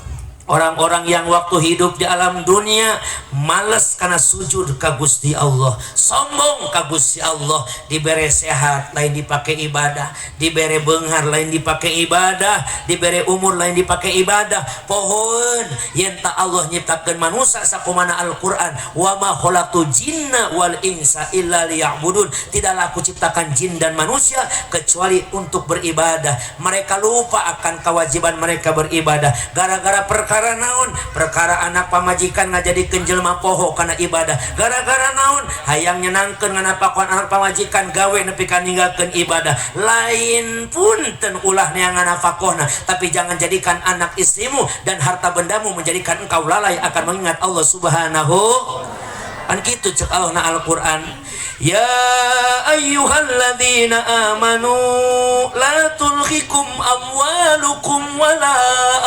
orang-orang yang waktu hidup di alam dunia males karena sujud ka Gusti Allah, sombong ka Gusti Allah. Dibere sehat lain dipakai ibadah, dibere beunghar lain dipakai ibadah, dibere umur lain dipakai ibadah. Pohon yen tak Allah nyiptakeun manusia sakumana Al-Qur'an, wa ma khalaqtu jinna wal insa illa liya'budun, tidaklah aku ciptakan jin dan manusia kecuali untuk beribadah. Mereka lupa akan kewajiban mereka beribadah gara-gara perkara naon? Perkara anak pamajikan ngajadikeun jelema poho kana ibadah. Gara-gara naon? Hayang nyenangkeun nganapakoan anak pamajikan gawe nepi ka ninggalkeun ibadah. Lain punten ulah neangan nafakohna, tapi jangan jadikan anak istrimu dan harta bendamu menjadikan engkau lalai akan mengingat Allah Subhanahu. Kan kitu cek Allah na Al-Qur'an, ya ayyuhalladzina amanu la tulhikum amwalukum wala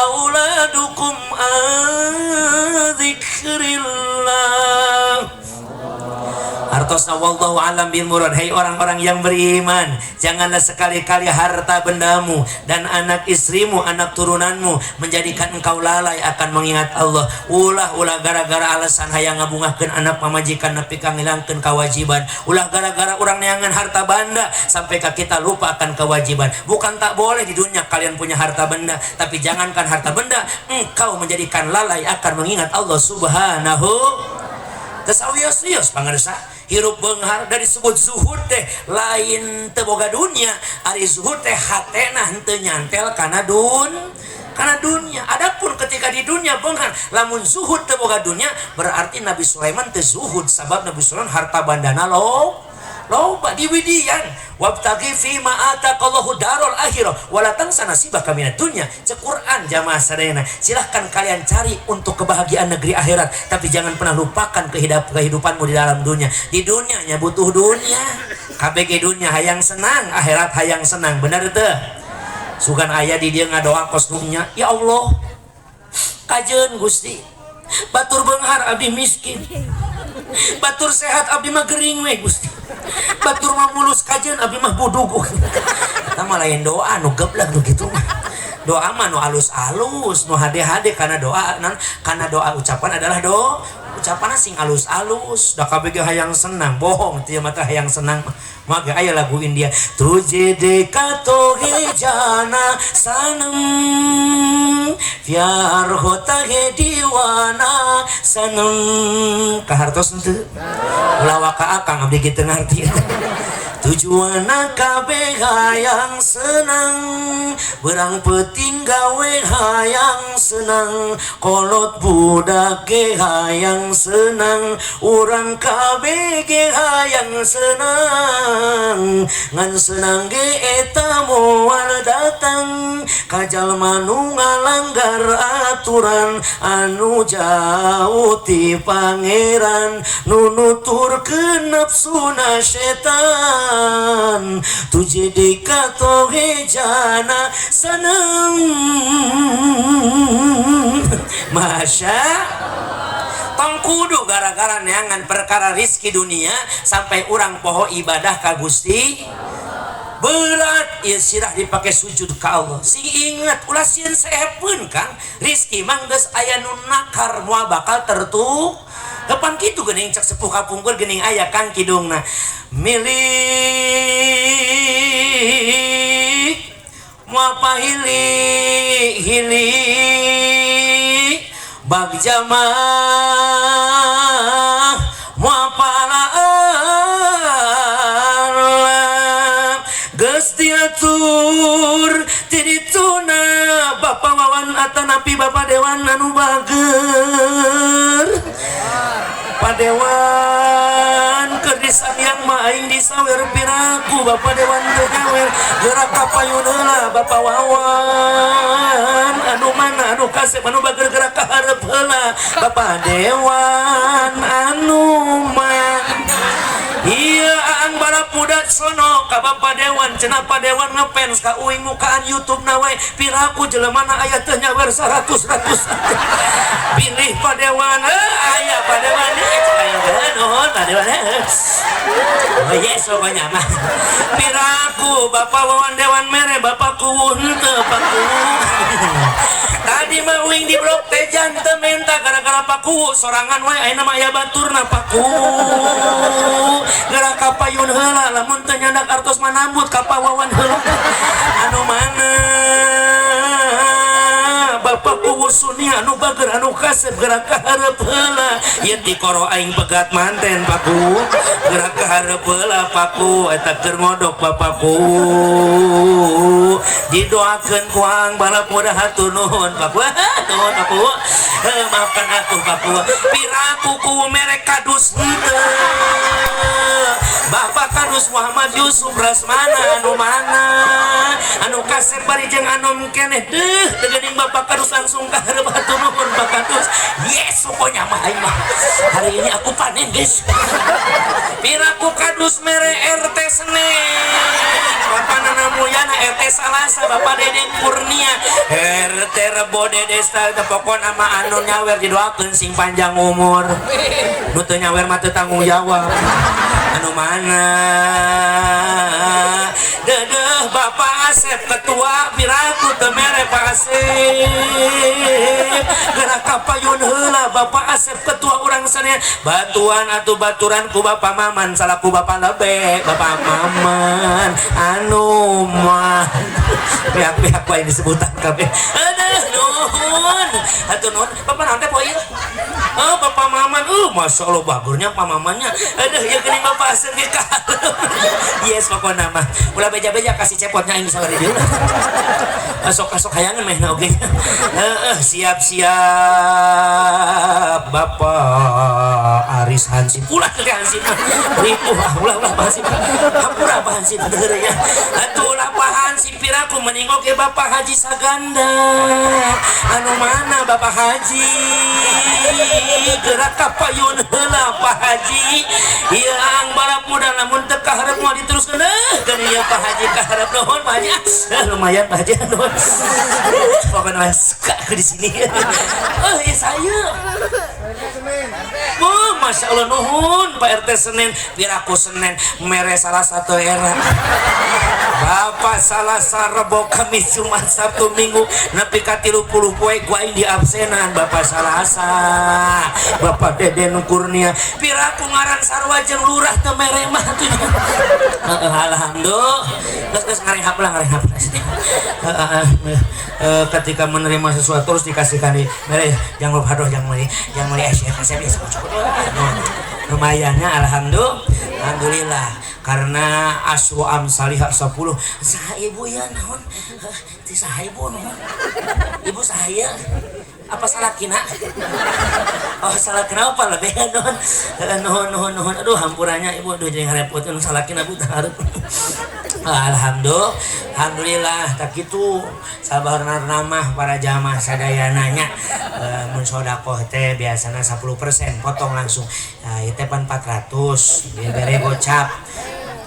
auladukum an dzikrillah. Artosna wallahu alam bil murad. Hei orang-orang yang beriman, janganlah sekali-kali harta bendamu dan anak istrimu, anak turunanmu menjadikan engkau lalai akan mengingat Allah. Ulah-ulah gara-gara alasan hayang ngabungahkeun anak pamajikan nepi ka ngilangkeun kewajiban. Ulah gara-gara urang neangan harta banda sampai ka kita lupa akan kewajiban. Bukan tak boleh di dunia kalian punya harta benda, tapi jangankan harta benda, engkau menjadikan lalai akan mengingat Allah Subhanahu. Tesawios-wios pangarsa hirup beunghar dari disebut zuhud teh lain teu boga dunia. Ari zuhud teh hatena henteu nyantel kana kana dunia. Adapun ketika di dunia beunghar lamun zuhud teu boga dunia berarti Nabi Sulaiman teu zuhud, sabab Nabi Sulaiman harta bandana loba diwidian. Wabtaghi fi ma ataqallahu darul akhirah wala tansa nasibaka minad dunya. Cek Quran jamaah sadayana, silahkan kalian cari untuk kebahagiaan negeri akhirat, tapi jangan pernah lupakan kehidupanmu di dalam dunia. Di dunianya butuh dunia, KBG dunia hayang senang, akhirat hayang senang, bener teu? Sugan aya di dia ngadoa kos dunya, ya Allah kajeun Gusti, batur beunghar abdi miskin, batur sehat abdi mah gering we Gusti, batur mah mulus kajeun abdi mah budug. Eta mah lain doa nu geblek nu kitu mah. Doa mah nu alus-alus, nu hade-hade, karena doa nan, karena doa ucapan adalah doa ucapan sing alus-alus. Da kabeh hayang senang, bohong teu mah hayang senang. Maka aya lagu India, tujhe dekha to he jana sanam pyar hota he diwana sanam. Kahartos henteu? Ulah waka akang abdi kitu ngarti. Tujuanna kabeh hayang senang, berang peuting gawe hayang senang, kolot budak ge hayang senang, urang kabeh ge hayang senang, ngan senang ge eta moal datang ka jalma nu ngalanggar aturan anu jauh ti pangeran nu nuturkeun nafsuna setan. Tujhe dekha to he jana sanam. Masya tong kudu gara-gara neangan perkara rizki dunia sampai urang poho ibadah ka Gusti. Berat ieu sirah dipake sujud ka Allah. Sing ingat ulah sieun seepeun Kang, rizki mah geus aya nu nakar moal bakal tertuk. Kapan kitu geuning cek sepuh kapungkur geuning aya Kang kidungna. Milik moal pahili hili bagja mah moal palaan geus diatur ti dituna Bapak Wawan atanapi Bapak Dewan anu bager. Bapak Dewan keur disamiang mah aing disawer piraku Bapak Dewan teu nyawer gerak ka payun heula Bapak Wawan anu mana anu kasep anu bager gerak ka hareup heula Bapak Dewan anu mana. Iya aang barapudak sono ka Bapak Dewan cenah Pak Dewan ngefans ka uing mukaan YouTube na we piraku jelemana aya teu nyawer 100 ratus pilih Pak Dewan aya Pak Dewan nuhun Pak Dewan oh yes pokoknya mah piraku Bapak Wawan Dewan mere Bapak kuwuh henteu Pak Kuwu tadi mah uing di blok teh teu menta gara-gara Pak Kuwu sorangan we ayeuna mah aya baturna Pak Kuwu gerak ka payun heula lamun teu nyandak artos mah nambut ka Pak Wawan heula anu mana Bapak Kuwu Sunia anu bager anu kasep gerak ka hareup heula ieu tikoro aing pegat manten Pak Kuwu gerak ka hareup heula Pak Kuwu eta keur ngodok Bapak Kuwu didoakeun ku aang balap mudah hatur nuhun Pak Kuwu nuhun Pak Kuwu maafkan aku Pak Kuwu piraku kuwu mere kadus henteu Bapak Kadus Muhammad Yusuf Rasmana anu mana anu kasep bari jeung anom keneh deuh teu geuning Bapak Kadus langsung ka hareup hatur nuhun Pak Kadus yes pokoknya mah aing mah hari ini aku panen guys piraku Kadus mere RT Senin Bapak Nana Mulyana RT Salasa Bapak Deden Kurnia RT Rebo Dede pokona mah anu nyawer didoakeun sing panjang umur nu teu nyawer mah teu tanggung jawab anu mana dedeh Bapak Asep ketua piraku teu mere Pak Asep gerak ka payun heula Bapak Asep ketua urang sadaya bantuan atuh baturan ku Bapak Maman salaku Bapak Lebe Bapak Maman anu mah pihak-pihak lain disebutan kabeh aduh nuhun atuh nuhun Bapak naon teh poe ieu oh Bapak Maman Masya Allah bagurnya Pak Mamannya aduh ya geuning Bapak Asep ge ka yes pokona mah ulah beja-beja kasih cepotnya aing sabar di dieu asok-asok hayangan meh na oge siap-siap Bapak Aris Hansip ulah ke Hansip mah ripuh ulah ulah Pak Hansip hampura Pak Hansip teu nya atuh ulah Pak Hansip piraku mending oge Bapak Haji Saganda anu mana Bapak Haji gerak ka payun heula Pak Haji ieu aang balap muda lamun teu ka hareup moal diteruskeun geuning ieu Pak Haji ka hareup nuhun Pak Haji lumayan Pak Haji nuhun pokoknya suka aku di sini oh iya saya oh Masya Allah nuhun Pak RT Senin biar aku Senin mere salah satu era Bapak Salasa Rebo Kamis Jumat Sabtu Minggu nepi ka 30 poe ku aing di absenan Bapak Salasa Bapak Deden Kurnia piraku ngaran sarua jeung lurah teu mere mah atuh alhamdulillah geus ngarehap lah ngarehap ketika menerima sesuatu terus dikasihkan di mere jangan lupa doh jangan beli es cukup lumayannya alhamdulillah karena asru amsalihah 10 saha ibu ya naon ti saha ibu naon ibu saya apa salakina oh salakina apa lebih nuhun nuhun nuhun nuhun aduh hampurannya ibu aduh jadi ngarepotin salakina bu hareup alhamdulillah tak kitu sabarna mah para jamaah sadayana nya mun sedekah teh biasana 10% potong langsung nah ieu teh pan 400 dibere gocap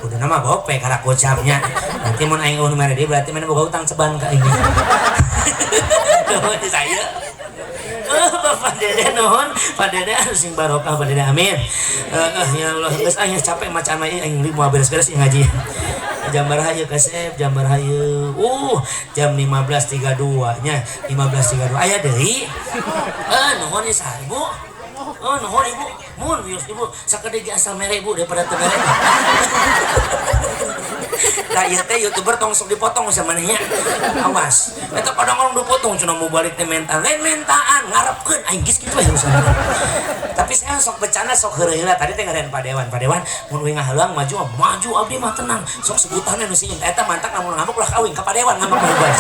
kudu nama gope karena gocapnya nanti mun aing eueuh mere deui berarti mana boga utang ceban ka aing saya Bapak Dede nuhun Pak Dede sing barokah Pak Dede amin ya Allah geus aing capek macan mah aing moal beres-beres ngaji jam baraha ieu kasep jam baraha ieu jam 15.32 nya 15.32 aya deui nuhun ieu saha ibu oh nuhun ibu mun wios ibu sakedeung ge asal mere ibu daripada teu mere. Nah ieu teh youtuber tong sok dipotong sama manehnya awas eta kadang orang dipotong cenah mau balik teh mental lain mentaan ngarepkeun aing geus kitu we urusan. Tapi saya sok bercanda sok heureuy heula tadi teh ngaran Pak Dewan Pak Dewan mun uing ngahaluang maju maju abdi mah tenang sok sebutanna nu sieun eta mantak lamun ngambek ulah kawin ka Pak Dewan ngambek mah hebat.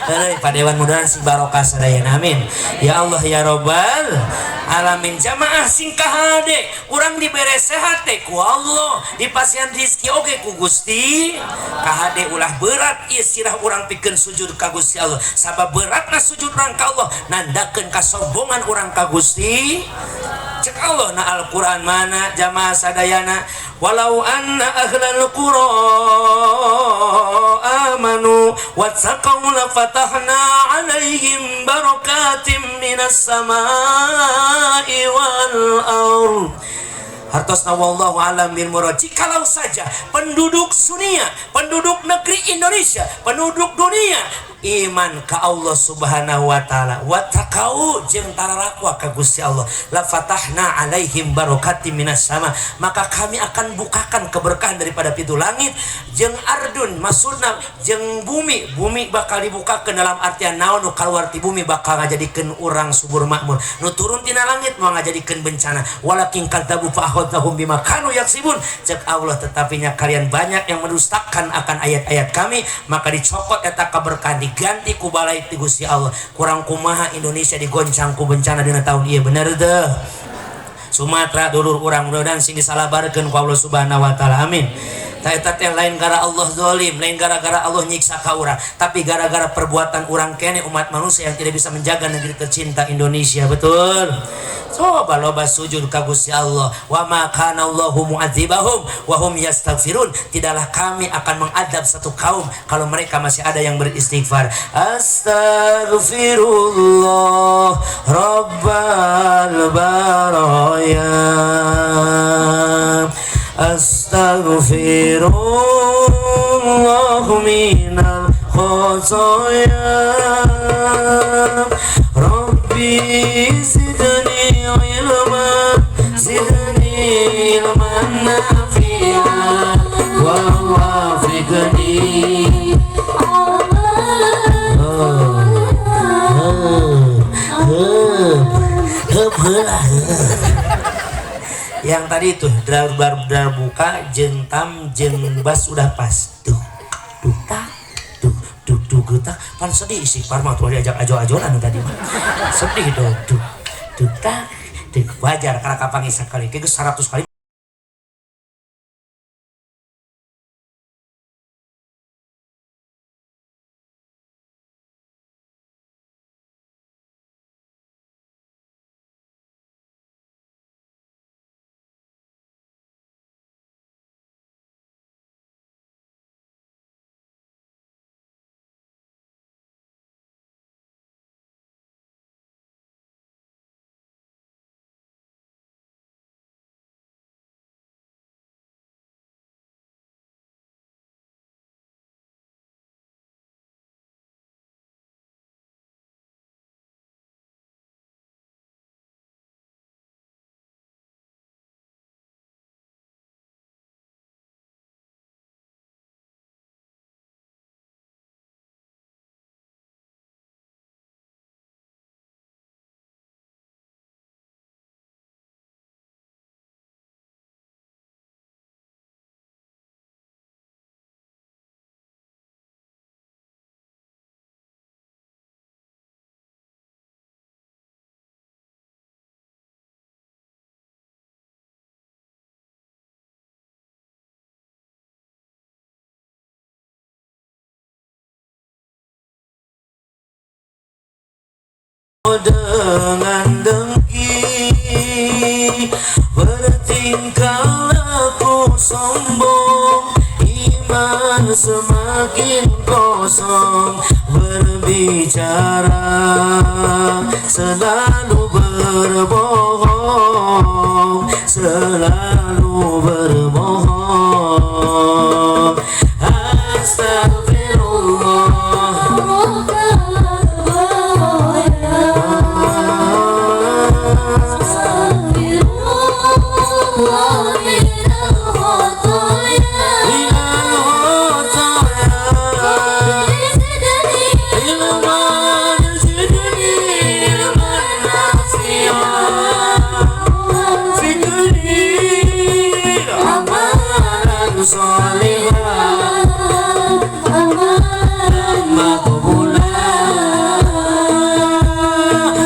Heureuy Pak Dewan mudah-mudahan sing barokah sadayana amin ya Allah ya Rabbal Alamin. Jamaah sing kahade urang dibere sehat teh ku Allah, dipasihan rizki oge ku Gusti. Kahade ulah berat ieu sirah urang pikeun sujud ka Gusti Allah. Sabab beratna sujud urang ka Allah nandakeun kasombongan urang ka Gusti. Cek Allah na Al-Qur'an mana jamaah sadayana, walau anna ahlal qura amanu wattaqau la fatahna 'alaihim barakatim minas samaa'i wal ardh. Hartosna wallahu alam bil murad. Jikalau saja penduduk dunia, penduduk negeri Indonesia, penduduk dunia iman ka Allah Subhanahu wa taala, wattaqau jeung tararakwa ka Gusti Allah, la fatahna alaihim barakatim minas sama, maka kami akan bukakan keberkahan daripada pintu langit jeung ardun, maksudna jeung bumi. Bumi bakal dibukakeun dalam artian naon nu kaluar ti bumi bakal ngajadikeun urang subur makmur, nu turun tina langit moal ngajadikeun bencana. Walakin kadzabu fa akhadnahum bima kanu yaksibun. Cek Allah, tetapinya kalian banyak yang mendustakan akan ayat-ayat kami, maka dicokot eta keberkahan, diganti ku balai ti Gusti Allah. Kurang kumaha Indonesia digoncang ku bencana dina tahun ieu, bener teu? Sumatera dulur urang mudah-mudahan sing disalabarkeun ku Allah Subhanahu wa taala, amin. Ta eta teh lain gara Allah zalim, lain gara-gara Allah nyiksa ka urang, tapi gara-gara perbuatan urang kene umat manusia yang tidak bisa menjaga negeri tercinta Indonesia, betul? Coba loba sujud ka Gusti Allah. Wa ma kana Allahu mu'adzibahum wa hum yastaghfirun. Tidaklah kami akan mengadab satu kaum kalau mereka masih ada yang beristighfar. Astaghfirullah rabbal baraya, astaghfirullah minal khotoya, Rabbi zidni ilma, zidni ilman nafi'a wa wafiqni. Yang tadi itu dar buka jentam jengbas udah pas tuh tuh tak tuh tuh tuh getak pan sedih istighfar mah tuh diajak ajo-ajolan tadi mah sedih dong tuh tuh tak tuh wajar karena kapan sekali kayak 100 kali. Dengan dengki bertingkah laku sombong, iman semakin kosong, berbicara selalu berbohong, selalu berbohong. Astagfirullah.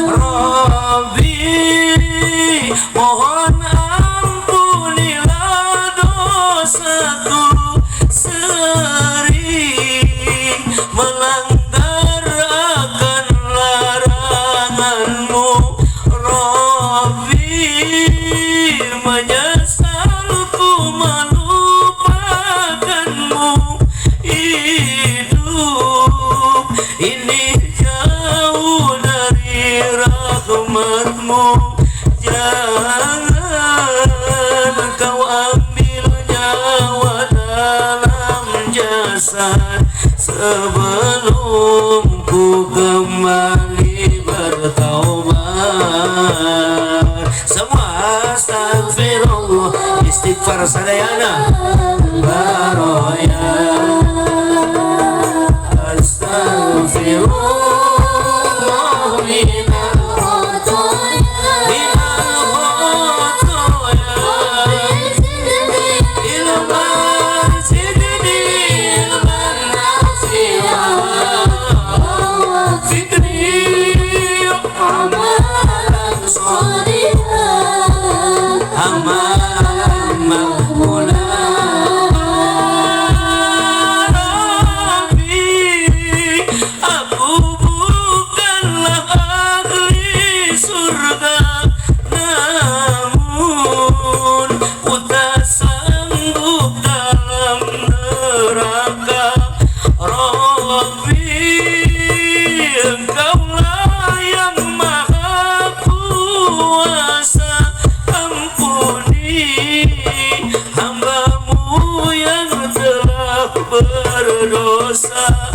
Rabbi Mohon ampunilah dosaku, sering melanggar akan laranganmu. Rabbi, menyesal ku melupakanmu. Hidup ini jauh dari rahmatmu. Jangan kau ambil nyawa dalam jasad sebelum ku kembali bertaubat. Semua astagfirullah, istighfar sadayana baroya. Astagfirullah minal khotoya, ilman zidni ilman nafi'a, fikri amalan sholihan, amalan maqbulan. Rabbi, aku bukanlah ahli surga, namun ku tak sanggup dalam neraka. Rabbi, Engkaulah yang maha kuasa, ampuni hambamu yang telah berdosa.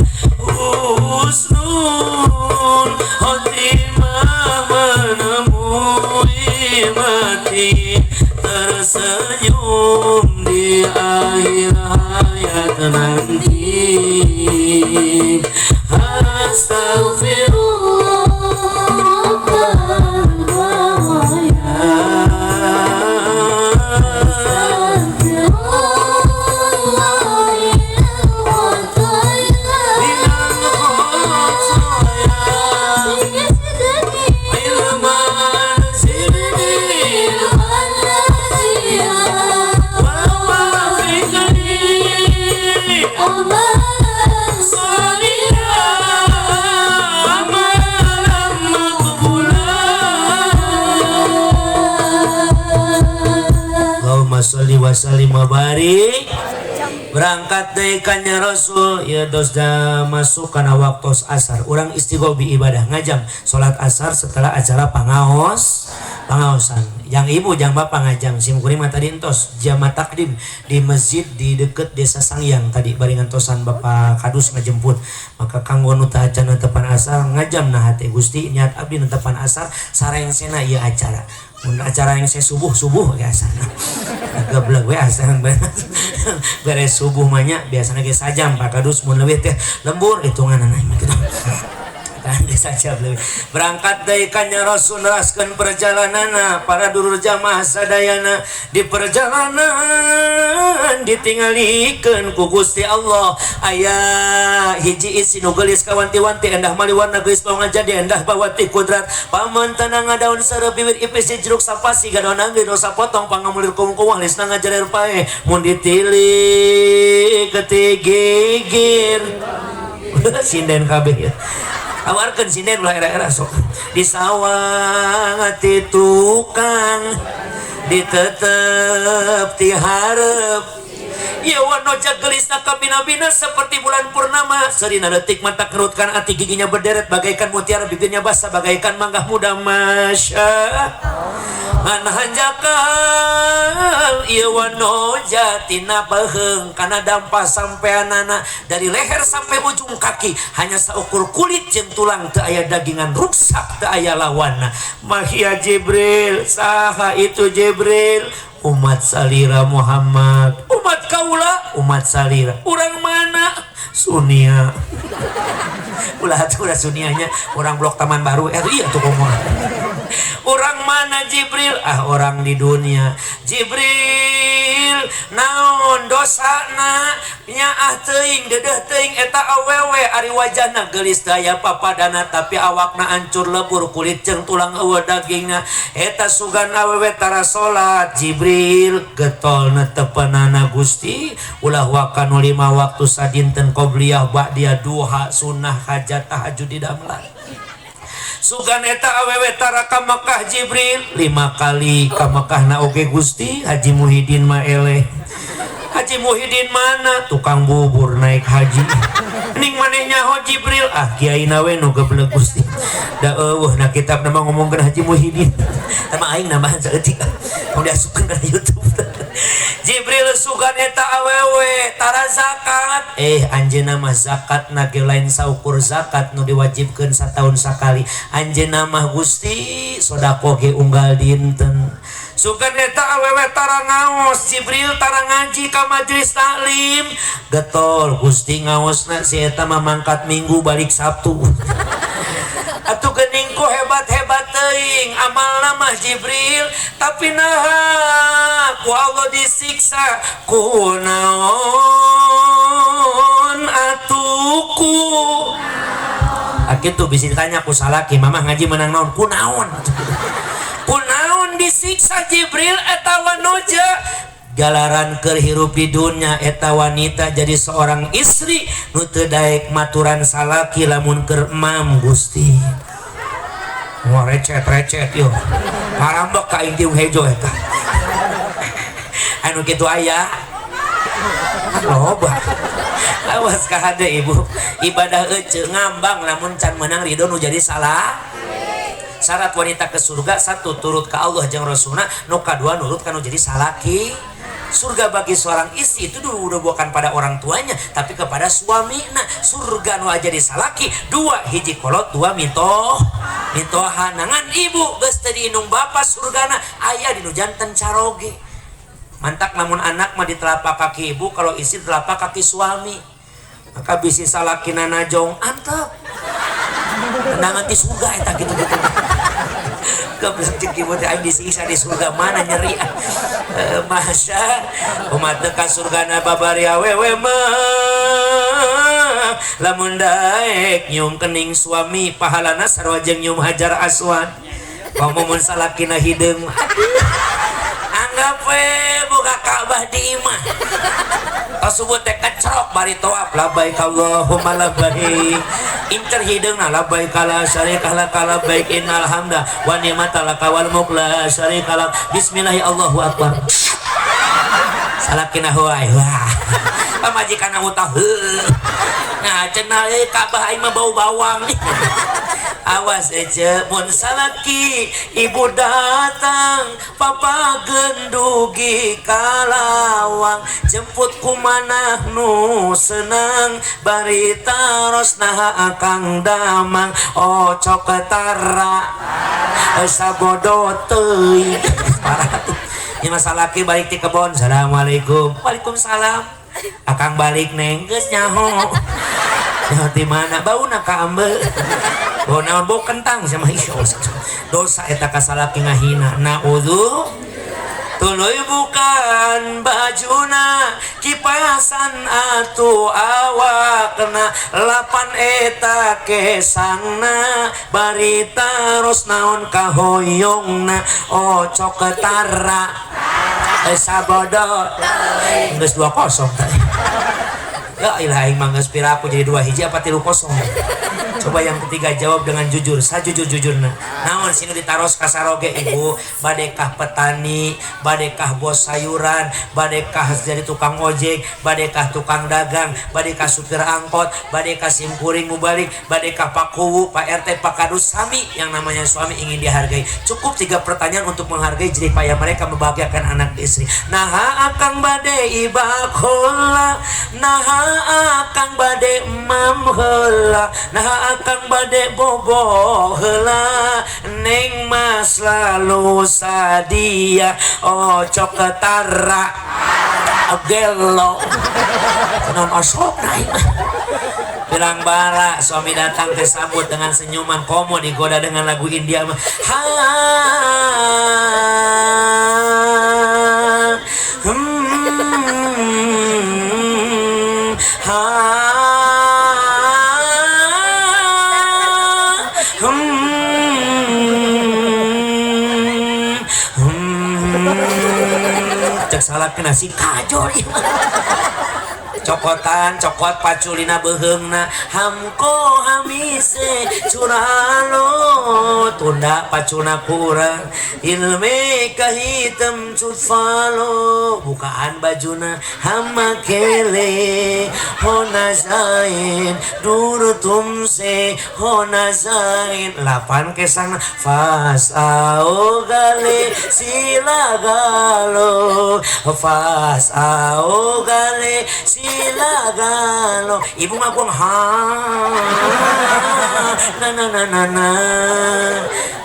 Husnul khotimah menemui mati, tersenyum di akhir hayat nanti. Astagfirullah Allahumma sholli wa sallim wa barik. Berangkat deui ka nya Rasul ya dos da masuk kana waktu asar. Urang istighobi ibadah ngajam salat asar setelah acara pangaosan. Yang ibu jang bapak ngajam sim kuring mah tadi entos jama takdim di masjid di deket desa Sangyang tadi bari ngantosan Bapak Kadus ngajemput. Maka kanggo nu teu acan netepan asar ngajam nah hate Gusti niat abdi netepan asar sarengsena ieu acara. Mun acara yang saya subuh ge asarna. Geblek we asar beres subuh mah nya biasana ge sajam Pak Kadus mun leuwih teh lembur hitunganna mah kitu. Berangkat deui ka nya Rasul neraskeun perjalananna para dulur jamaah sadayana. Di perjalanan ditinggalikeun ku Gusti Allah aya hiji isi nu geulis kawanti-wanti endah maliwarna geulis bau ngajadi endah bawati kudrat pamentana ngadaun sareup bibir ipis jeruk sapasi gadaun anggeun dosa potong pangamulir kungkuwah lisna ngajarer pae mun ditilik ketigigir sinden kabeh ya. Awarkeun sinden ulah era-era sok di sawang ti tukang ditetep ti hareup. Ya wanoja gelisna kabina-bina seperti bulan purnama. Serina detik mata kerutkan ati giginya berderet bagaikan mutiara bibirnya basah bagaikan mangga muda. Masya ngan hanjakal ieu wanoja tina baheung kana dampa sampeanana dari leher sampai ujung kaki hanya saukur kulit jeung tulang teu aya dagingan ruksak teu aya lawanna. Mahia Jibril, saha itu Jibril? Umat salira Muhammad, umat kaula, umat salira. Urang mana? Sunia. Ulah atuh ulah sunianya, orang blok Taman Baru. Iya tuh komo. Orang mana Jibril? Ah, orang di dunia. Jibril, Naon dosana nyaah teuing dedeh teuing eta awewe ari wajahna geulis daya papadana tapi awakna hancur lebur kulit jeung tulang eueuh dagingna. Eta sugan awewe tara salat Jibril getolna tepenana Gusti ulah wakanu 5 waktu sadinten qobliyah ba'diyah duha sunnah hajat tahajud di damelan. Sugan eta awewe tara ka Mekah Jibril 5 kali ka Mekahna oge Gusti. Haji Muhyiddin mah eleh. Haji Muhyiddin mana tukang bubur naik haji. Ning maneh nyaho Jibril ah kiai na we nu geblek Gusti. Da eueuh na kitab mah ngomongkeun Haji Muhyiddin. Tah mah aing nambahan saeutik. Mun diasupkeun kana YouTube. Jibril sugan eta awewe tara zakat. Anjeunna mah zakatna ge lain saukur zakat nu diwajibkeun sataun sakali. Anjeunna mah Gusti sedekah ge unggal dinten. Sugan eta awewe tara ngaos Jibril tara ngaji ka majelis taklim. Getol Gusti ngaosna si eta mah mangkat Minggu balik Sabtu. Atuh geuning ku hebat-hebat teuing amalna mah Jibril tapi naha ku Allah disiksa ku naon atuh ku. Kitu bisa ditanya ku salaki mamah ngaji menang naon ku naon. Ku naon disiksa Jibril eta wanoja galaran keur hirup di dunya eta wanita jadi seorang istri nu teu daek maturan salaki lamun keur emam Gusti. Wah recet-recet yo. Parambek ka aing tiung hejo eta. Anu kitu aya. Loba. Awas ka hade ibu. Ibadah ece ngambang lamun can meunang ridho nu jadi salah. Syarat wanita ke surga satu turut ke Allah jeung Rasulna, nu kadua nurut ka nu jadi salaki. Surga bagi seorang istri itu dulu udah bukan pada orang tuanya tapi kepada suami. Nah surga nu aja disalaki 2 hiji kolot 2 mitoh mitoha nangan ibu geus teu diinung bapa surgana aya dinu janten caroge. Mantak lamun anak mah di telapak kaki ibu kalau istri telapak kaki suami maka bisi salakina najong antep tendangan di surga eta gitu-gitu. Goblok jeung ibu teh aing disiksa di surga mana nyeri. Masya umat teu ka surgana babari awewe mah lamun daek nyium kening suami pahalana sarua jeung nyium hajar aswad. Komo mun salakina hideung anggap we buka Ka'bah di imah. Kasubut teh kecrok bari tawaf labbaik Allahumma labbaik. Incer hideungna labbaik la syarika lak labbaik innal hamda wa ni'mata laka wal mulk la syarika lak. Bismillahi Allahu akbar. Salakina wae wah. Pamajikanna utah heuh. Nah cenah euy Ka'bah aing mah bau bawang. Awas ece mun salaki ibu datang papa gendugi kalawang jemput kumanah nu senang bari taros naha akang damang ocok tara sabodo teuing. Parah tuh ini masalaki balik di kebon. Assalamualaikum. Waalaikumsalam. Akang balik neng geus nyaho. Nyaho di mana bauna ka ambe. Bau naon bau kentang sama ieu dosa eta ka salaki ngahina. Naudzu tuluy bukan bajuna kipasan atuh awakna lapan eta kesangna bari taros naon kahoyongna ocok tara sabodo geus 2-0 tadi. Ya ilah aing mah geus piraku jadi 2 hiji apa 3-0. Coba yang ketiga jawab dengan jujur, sajujur-jujurna. Naon sinu ditaros ka saroge ibu, badekah petani, badekah bos sayuran, badekah jadi tukang ojek, badekah tukang dagang, badekah supir angkot, badekah simkuring mubalik, badekah Pak Kuwu, Pak RT, Pak Kadus, sami yang namanya suami ingin dihargai. Cukup 3 pertanyaan untuk menghargai jerih payah mereka membahagiakan anak istri. Naha akang bade ibak heula, naha akang bade emam heula, naha akang bade bobo heula, neng mas lalu sadia ocok ketara gelo non osok naik bilang bara suami datang tersambut dengan senyuman komo digoda dengan lagu India mah ha Cek salakina si kajor ieu mah. Cokotan cokot paculina beheungna hamko hamise curalo tunda pacuna kurang ilme kahitem cutfalo bukaan bajuna hama kele hona zain duru tumse hona zain lapan kesang fas ao gale silagalo fas ao gale silagalo ibu ngakuang ha na na na na na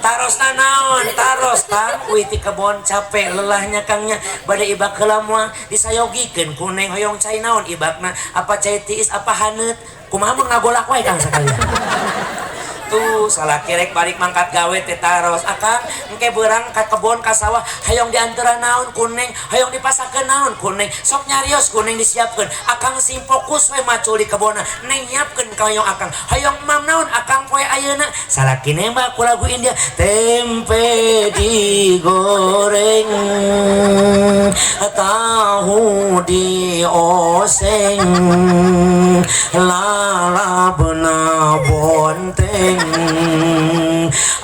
taros na naon taros tang uih ti kebon capek lelahnya kangnya bade ibak heula moal disayogikeun ku neng hoyong cai naon ibakna apa cai tiis apa haneut kumaha mun ngagolak wae kang sakalian tuh salah kerek balik mangkat gawe teh taros akang engke beurang ka kebon ka sawah hayong diantara naon kuneng hayong dipasakeun naon kuneng sok nyarios kuneng disiapkeun akang sing fokus we macul di kebonna neng nyiapkeun ka hoyong akang hayong mam naon akang poe ayeuna salakine mah ku lagu India tempe digoreng tahu dioseng lalabna bonteng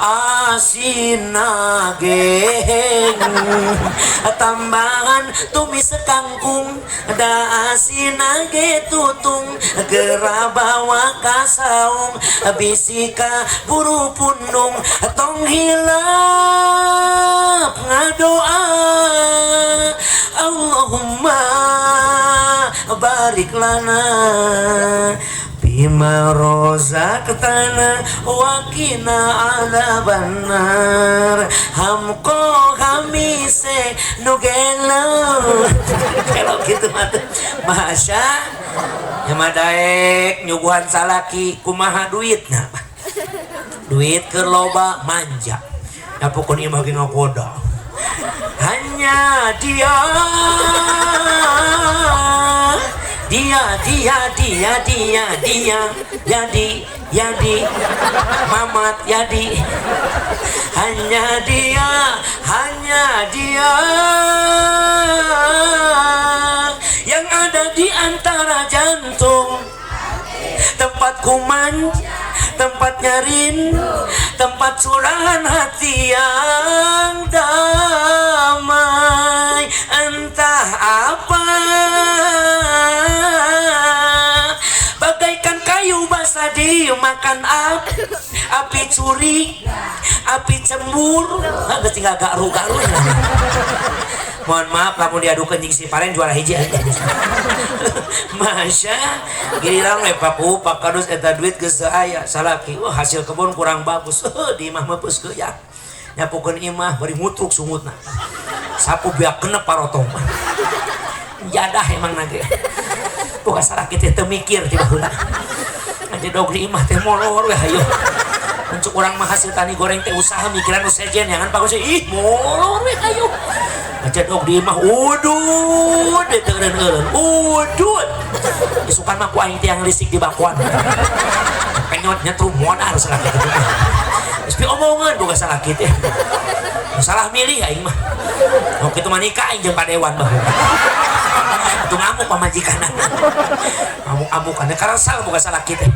asin geheng tambahan tumis kangkung da asin ge tutung gera bawa ka saung bisika buru pundung tong hilap ngadoa Allahumma barik lana bima rozaqtana wa qina adzabannar hamko hamise nu gelo kalau gitu mah masya nya mah daek nyuguhan salaki kumaha duitna duit keur loba manja dapukun imah ge ngagoda hanya dia dia dia dia dia dia jadi jadi mamat jadi hanya dia yang ada di antara jantung tempat kuman tempat nyarin tempat curahan hati yang damai entah apa bagaikan kayu basah dimakan api, api curi, api cemburu, geus tinggal garu-garu. Mohon maaf lamun diadukeun jeung si Paren juara hiji aing. Masya, giliran we paku Pak Kadus eta duit geus teu aya salaki. Wah hasil kebun kurang bagus. Di imah mah peus geuyak. Nyapukeun imah bari ngutruk sungutna. Sapu biak genep parotong. Jadah emang nage. Bukan salaki teh teu mikir ti baheula. Ngajedog di imah teh molor we hayu. Untuk urang mah hasil tani goreng teh usaha mikiran nu sejen jangan bagus ih molor we hayu. Ngajedog di imah udud teu eureun-eureun udud. Isukan mah ku aing teh yang lisik di bakuan. Penyot nyetrum modal salaki teh. Geus piomongeun boga salaki teh. Salah milih aing mah. Nu kitu mah nikah aing jeung padewan baheula. Atuh ngamuk pamajikanna. Ngamuk-amukan karasal boga salaki teh.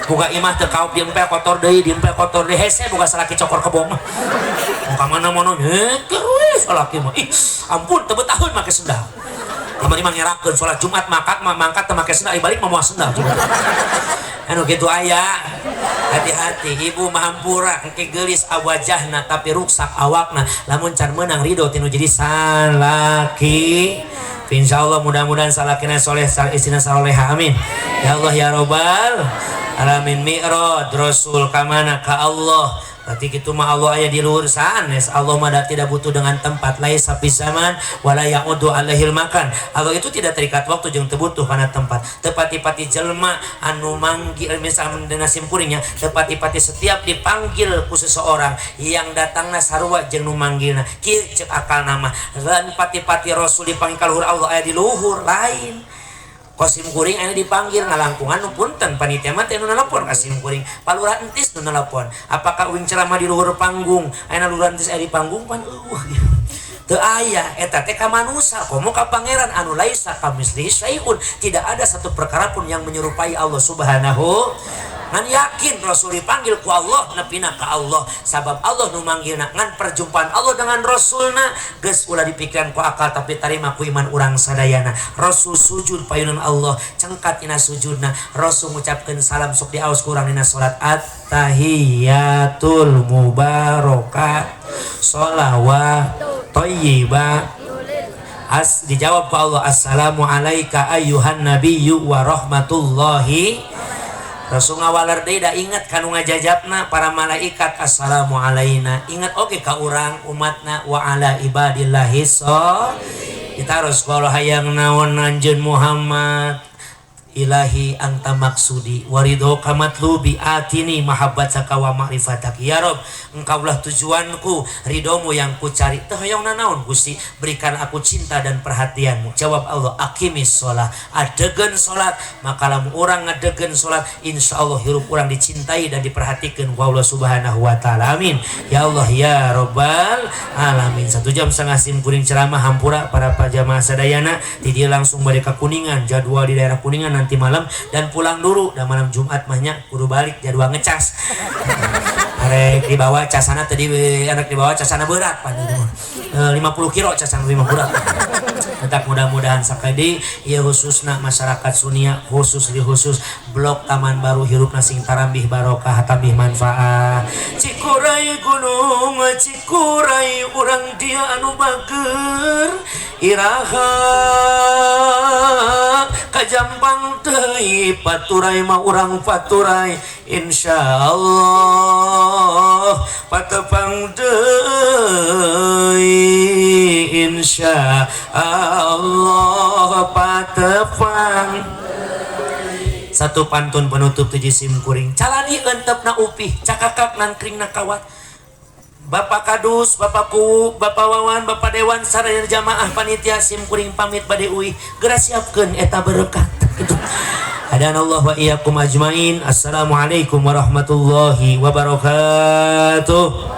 Boga imah teu kaop diempel kotor deui, diempel kotor deui hese boga salaki cokor kebo mah. Ka mana-mana nyeker we salaki mah. Ih, ampun teu betaheun make sendal. Kamari mah ngerakeun salat Jumat mangkat mah mangkat teu make sendal, balik mah moal sendal. Anu kitu aya. Hati-hati ibu mahampura engke geulis awajahna tapi ruksak awakna lamun can meunang ridho tinu jadi salaki. Insyaallah mudah-mudahan salakina soleh istrina saloleha amin. Ya Allah ya Robbal alamin. Mi'raj Rasul kamana ka Allah. Berarti kitu mah Allah aya di luhur sanes. Allah mah tidak butuh dengan tempat laisa fi zaman wala ya'udu alaihil makan. Allah itu tidak terikat waktu jeung teu butuh kana tempat. Tepati-pati jelema anu manggil misalnya dina simpuringnya, tepati-pati setiap dipanggil ku seseorang yang datangna sarua jeung nu manggilna. Kieu ceuk akalna mah. Lan pati-pati Rasul dipanggil ka luhur Allah aya di luhur lain. Kosim kuring aya dipanggil ngalangkungan nu punten panitia mah teh nu nelpon ka sim kuring palurah entis nu nelpon apakah uing ceramah di luhur panggung aya lurah entis aya di panggung pan eueuh Teu aya eta teh ka manusa komo ka pangeran anu laisa kamislihi syai'un, tidak ada satu perkara pun yang menyerupai Allah Subhanahu. Ngan yakin Rasul dipanggil ku Allah nepina ka Allah sabab Allah nu manggilna, ngan perjumpaan Allah dengan Rasulna geus ulah dipikiran ku akal tapi tarima ku iman urang sadayana. Rasul sujud payunan Allah, cengkat dina sujudna Rasul ngucapkeun salam sok diaos ku urang dina salat at-tahiyatul mubarakah sholawat thayyibah. As dijawab ku Allah assalamu alayka ayyuhan nabiyyu wa rahmatullahi. Rasul ngawaler deui da inget kanu ngajajabna para malaikat assalamu alaina, inget oge ka urang umatna wa ala ibadillahi so. Kita harus kalau hayang naon anjeun Muhammad ilahi anta maksudi waridhoka matlubi atini mahabbataka wa ma'rifatak. Ya Rob, engkaulah tujuanku, ridhomu yang kucari. Teu hoyong nanaon Gusti, berikan aku cinta dan perhatianmu. Jawab Allah, aqimis sholat, adegeun sholat. Maka lamun urang ngadegeun sholat, insyaallah hirup urang dicintai dan diperhatikan ku Allah Subhanahu wa taala. Amin. Ya Allah ya Rabbal alamin. 1 jam setengah sim kuring ceramah hampura para jamaah sadayana di dieu langsung balik ka Kuningan, jadwal di daerah Kuningan nanti malam dan pulang dulu, dan malam Jumat mahnya kudu balik jadwal ngecas. Arek dibawa casana tadi, anak dibawa casana berat pan 50 kilo casana 5 berat. Tetap mudah-mudahan sakadi ieu khususna masyarakat Sunia khusus di khusus blok Taman Baru hirup sing tarambih barokah tambih manfaat. Cikuray gunung cikuray urang dia anu bager iraha kajampang deui paturai mah urang paturai insyaallah patepang deui insyaallah patepang. Satu pantun penutup tujuh sim kuring calani entepna upih cakakak nangkringna kawat. Bapak Kadus, Bapak Kuwu, Bapak Wawan, Bapak Dewan, sadaya jamaah panitia sim kuring pamit bade uih geura siapkeun eta berkat. Gitu. Hadanallah wa iyyakum ajmain. Assalamualaikum warahmatullahi wabarakatuh.